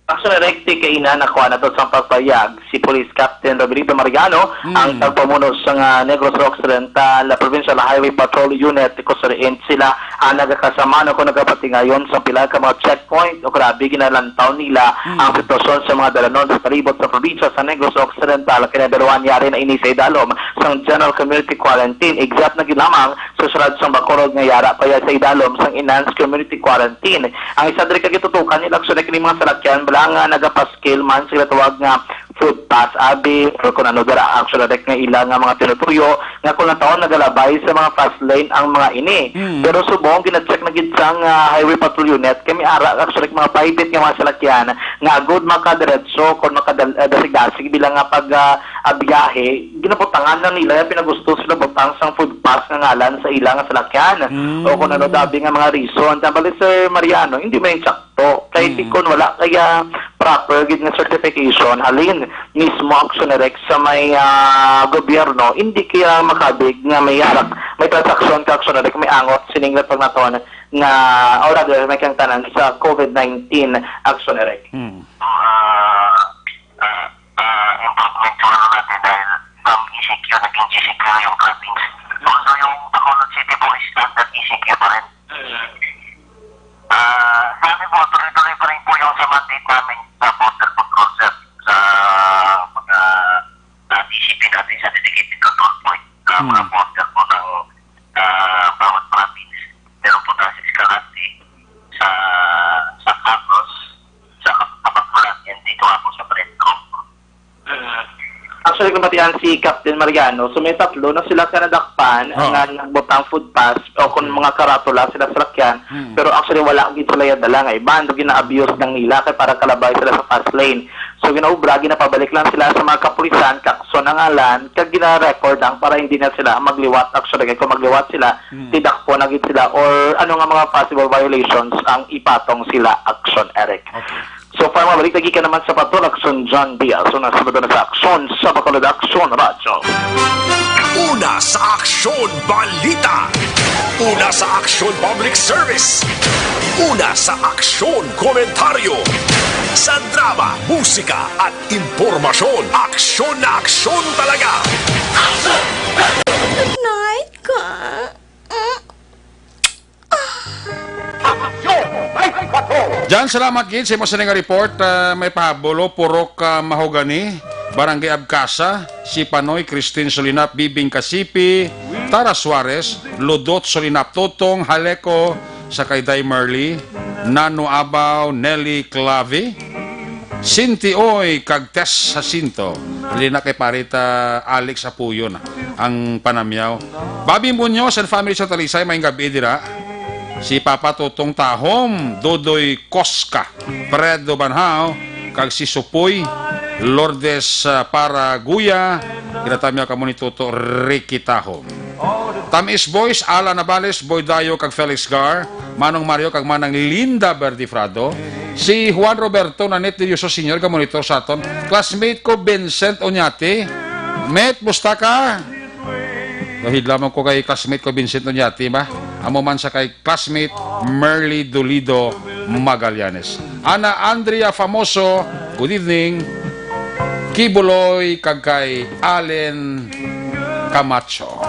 Action Direct, kay ina, nakuha na to sa pagpayag si Police Captain Roberto Mariano, Hmm. ang tagpamuno sa nga Negros Occidental Provincial Highway Patrol Unit, kung saan sila ang nagakasama na kung nagapatingayon sa pila ka mga checkpoint o grabe ginalantaw nila Hmm. ang sitwasyon sa mga dalanon sa palibot sa probinsya sa Negros Occidental. Kinabaluan niya rin na ini sa idalom sang General Community Quarantine, except na gid lamang sa syudad sang Bacolod nga yara pa ya sa idalom sang Enhanced Community Quarantine. Ang isa diri ka gitutukan nila, actually, kini mga salakyan bala nga nagapaskil man sa ginatawag nga food pass, abi, or kung ano dira, actually, direct nga ila nga mga tinutuyo nga kung nataon nagalabay sa mga fast lane ang mga ini. Hmm. Pero subong gina-check na gid sang, ah, Highway Patrol Unit kay may ara, actually, mga private nga mga salakyan nga agud makadiretso kung makadal-, ah, dasig-dasig bilang nga pag, ah, ah, biyahe, ginabutangan lang nila, pinagusto sila butang sang food pass nga ngalan sa ila nga salakyan. Mm. O kung ano dabi nga mga reason. Tambali, Sir Mariano, hindi man yung sakto. Kay Mm. di kon wala kaya proper gid nga certification, halin mismo Action Direct sa may, ah, gobyerno, hindi kaya makabig nga may arak, may transaksyon ka Action Direct, may angot, sining nga pagnaton nga, or rather, may kang tanan sa COVID nineteen Action Direct. Mm. Ah, ah, ah, improvement siguro natin dahil from E C Q naging G C Q yung province. Although yung Bacolod City po is under E C Q pa rin. Ah, sabi po, tuloy-tuloy pa rin po yung sa mandate namin sa border control, sir, sa mga, ah, D C P natin sa dedicated control point, sa mga Hmm. border po ng, ah, bawat province. Meron po tayo sa Escalante, sa, sa Carlos, sa Kapagkulan, and dito nga po sa Brentco. Mm. Actually, kung matiyan si Captain Mariano, so may tatlo na sila ka nadakpan Oh. nga nagbutang food pass o kung Mm. mga karatula sila sa lakyan. Mm. Pero actually, wala gid sila yung dala nga iban. Do gina-abuse lang nila kay para kalabay sila sa fast lane. So, ginaubra, ginapabalik lang sila sa mga kapulisan, kakso na ngalan, kag gina-record lang para hindi na sila magliwat. Actually, kay kung magliwat sila, Mm. tidakpo na gid sila or ano nga mga possible violations ang ipatong sila action, Eric. Okay. So far, mabalik lagi ka naman sa Patrol Action, John Diaz. So, nasunod na sa Action sa Bacolod Action Radyo. Una sa Aksyon Balita. Una sa Aksyon Public Service. Una sa Aksyon Komentaryo. Sa drama, musika, at impormasyon. Aksyon na aksyon talaga. Night ka. Jan, salamat gid sa imo sini nga report. Ah, may pahabol, oh, Purok, ah, Mahogany, Barangay Abcasa, si Panoy Christine Solinap, Bibing Kasipi, Tara Suarez, Ludot Solinap, Totong Haleko, sa kay Day Merly, Nano Abaw, Nelly Clave. Sinti Oy kag Tess Jacinto. Dili na kay Parita Alex Apuyo na ang panamyaw. Bobby Muñoz and family sa Talisay, maayong gabi dira. Si Papa Tutong Tahom, Dodoy Koska, Fredo Banhao, kag si Supoy, Lourdes, ah, Paraguya, ginatamyaw kamo ni Toto Ricky Tahom. Tamis Boys, Ala Navales, Boy Dayo, kag Felix Gar, Manong Mario, kag Manang Linda Verdifrado, si Juan Roberto Nanit Dioso Senior, ga monitor sa aton. Classmate ko, Vincent Oñate. Met, musta ka? Gahidlaman ko kay classmate ko, Vincent Oñate, ba? Amo man sa kay classmate Merly Dolido Magallanes. Ana Andrea Famoso, good evening. Kibuloy kag kay Allen Camacho.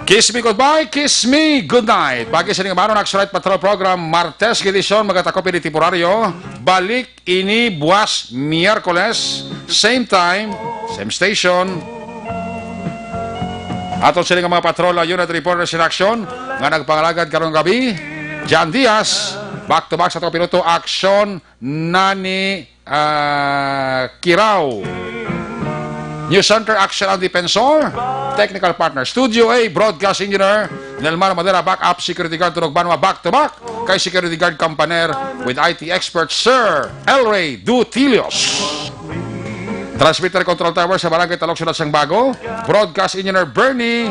Kiss me goodbye, kiss me good night. Pagi sa ning Amaro Naxalite Patrol Program, Martes nga edisyon, magatakop ini temporaryo. Balik ini buwas Miyerkules, same time, same station. Aton sini nga mga patrol, Unit Reporters in Action, nga nagpangalagad karong gabi. Jan Diaz, back to back sa aton piloto, Aksyon Nani, ah, Kirao. News Center, Aksyon ang Defensor. Technical partner, Studio A, Broadcast Engineer, Nelmar Madera, backup security guard, Tunog Banwa, back to back kay security guard Kampaner with I T expert Sir Elray Dutilios. Transmitter Control Tower sa Barangay Talok, Siyudad sang Bago. Broadcast Engineer Bernie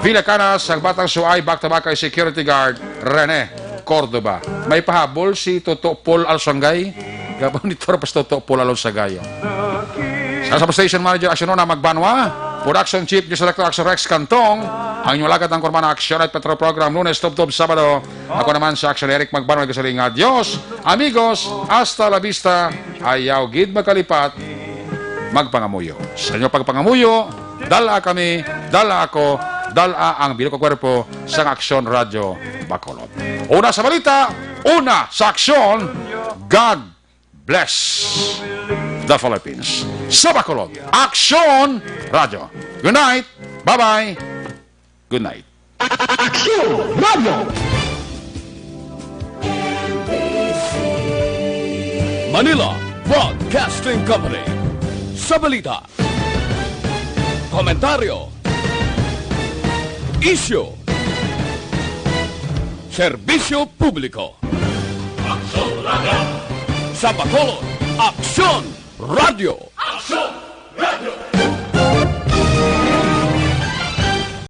Villacanas, ang Batang Suay, back to back kay security guard Rene Cordova. May pahabol si Toto Paul Alsangay. Gabon ni Torpas Toto Paul Alsangay. Sa, sa station manager, Aksyon Una Magbanwa. Production chief, News Director, Aksyon Rex Cantong. Ang inyong alagad ang kurman, Aksyon at Petro Program, Lunes, Tubtob, Sabado. Ako naman sa Aksyon, Eric Magbanwa, nagkasiling nga, Dios, amigos, hasta la vista, ayaw gid magkalipat, magpangamuyo. Sa inyo pagpangamuyo, dala kami, dala ako, dala ang bilog ko kwerpo sa Aksyon Radyo Bacolod. Una sa balita, una sa aksyon, God bless the Philippines. Sa Bacolod, Aksyon Radyo. Good night. Bye-bye. Good night. Aksyon Radyo. Manila Broadcasting Company. Sa balita, komentaryo, isyu, serbisyo publiko. Aksyon Radyo. Sa Bacolod, Aksyon Radyo. Aksyon!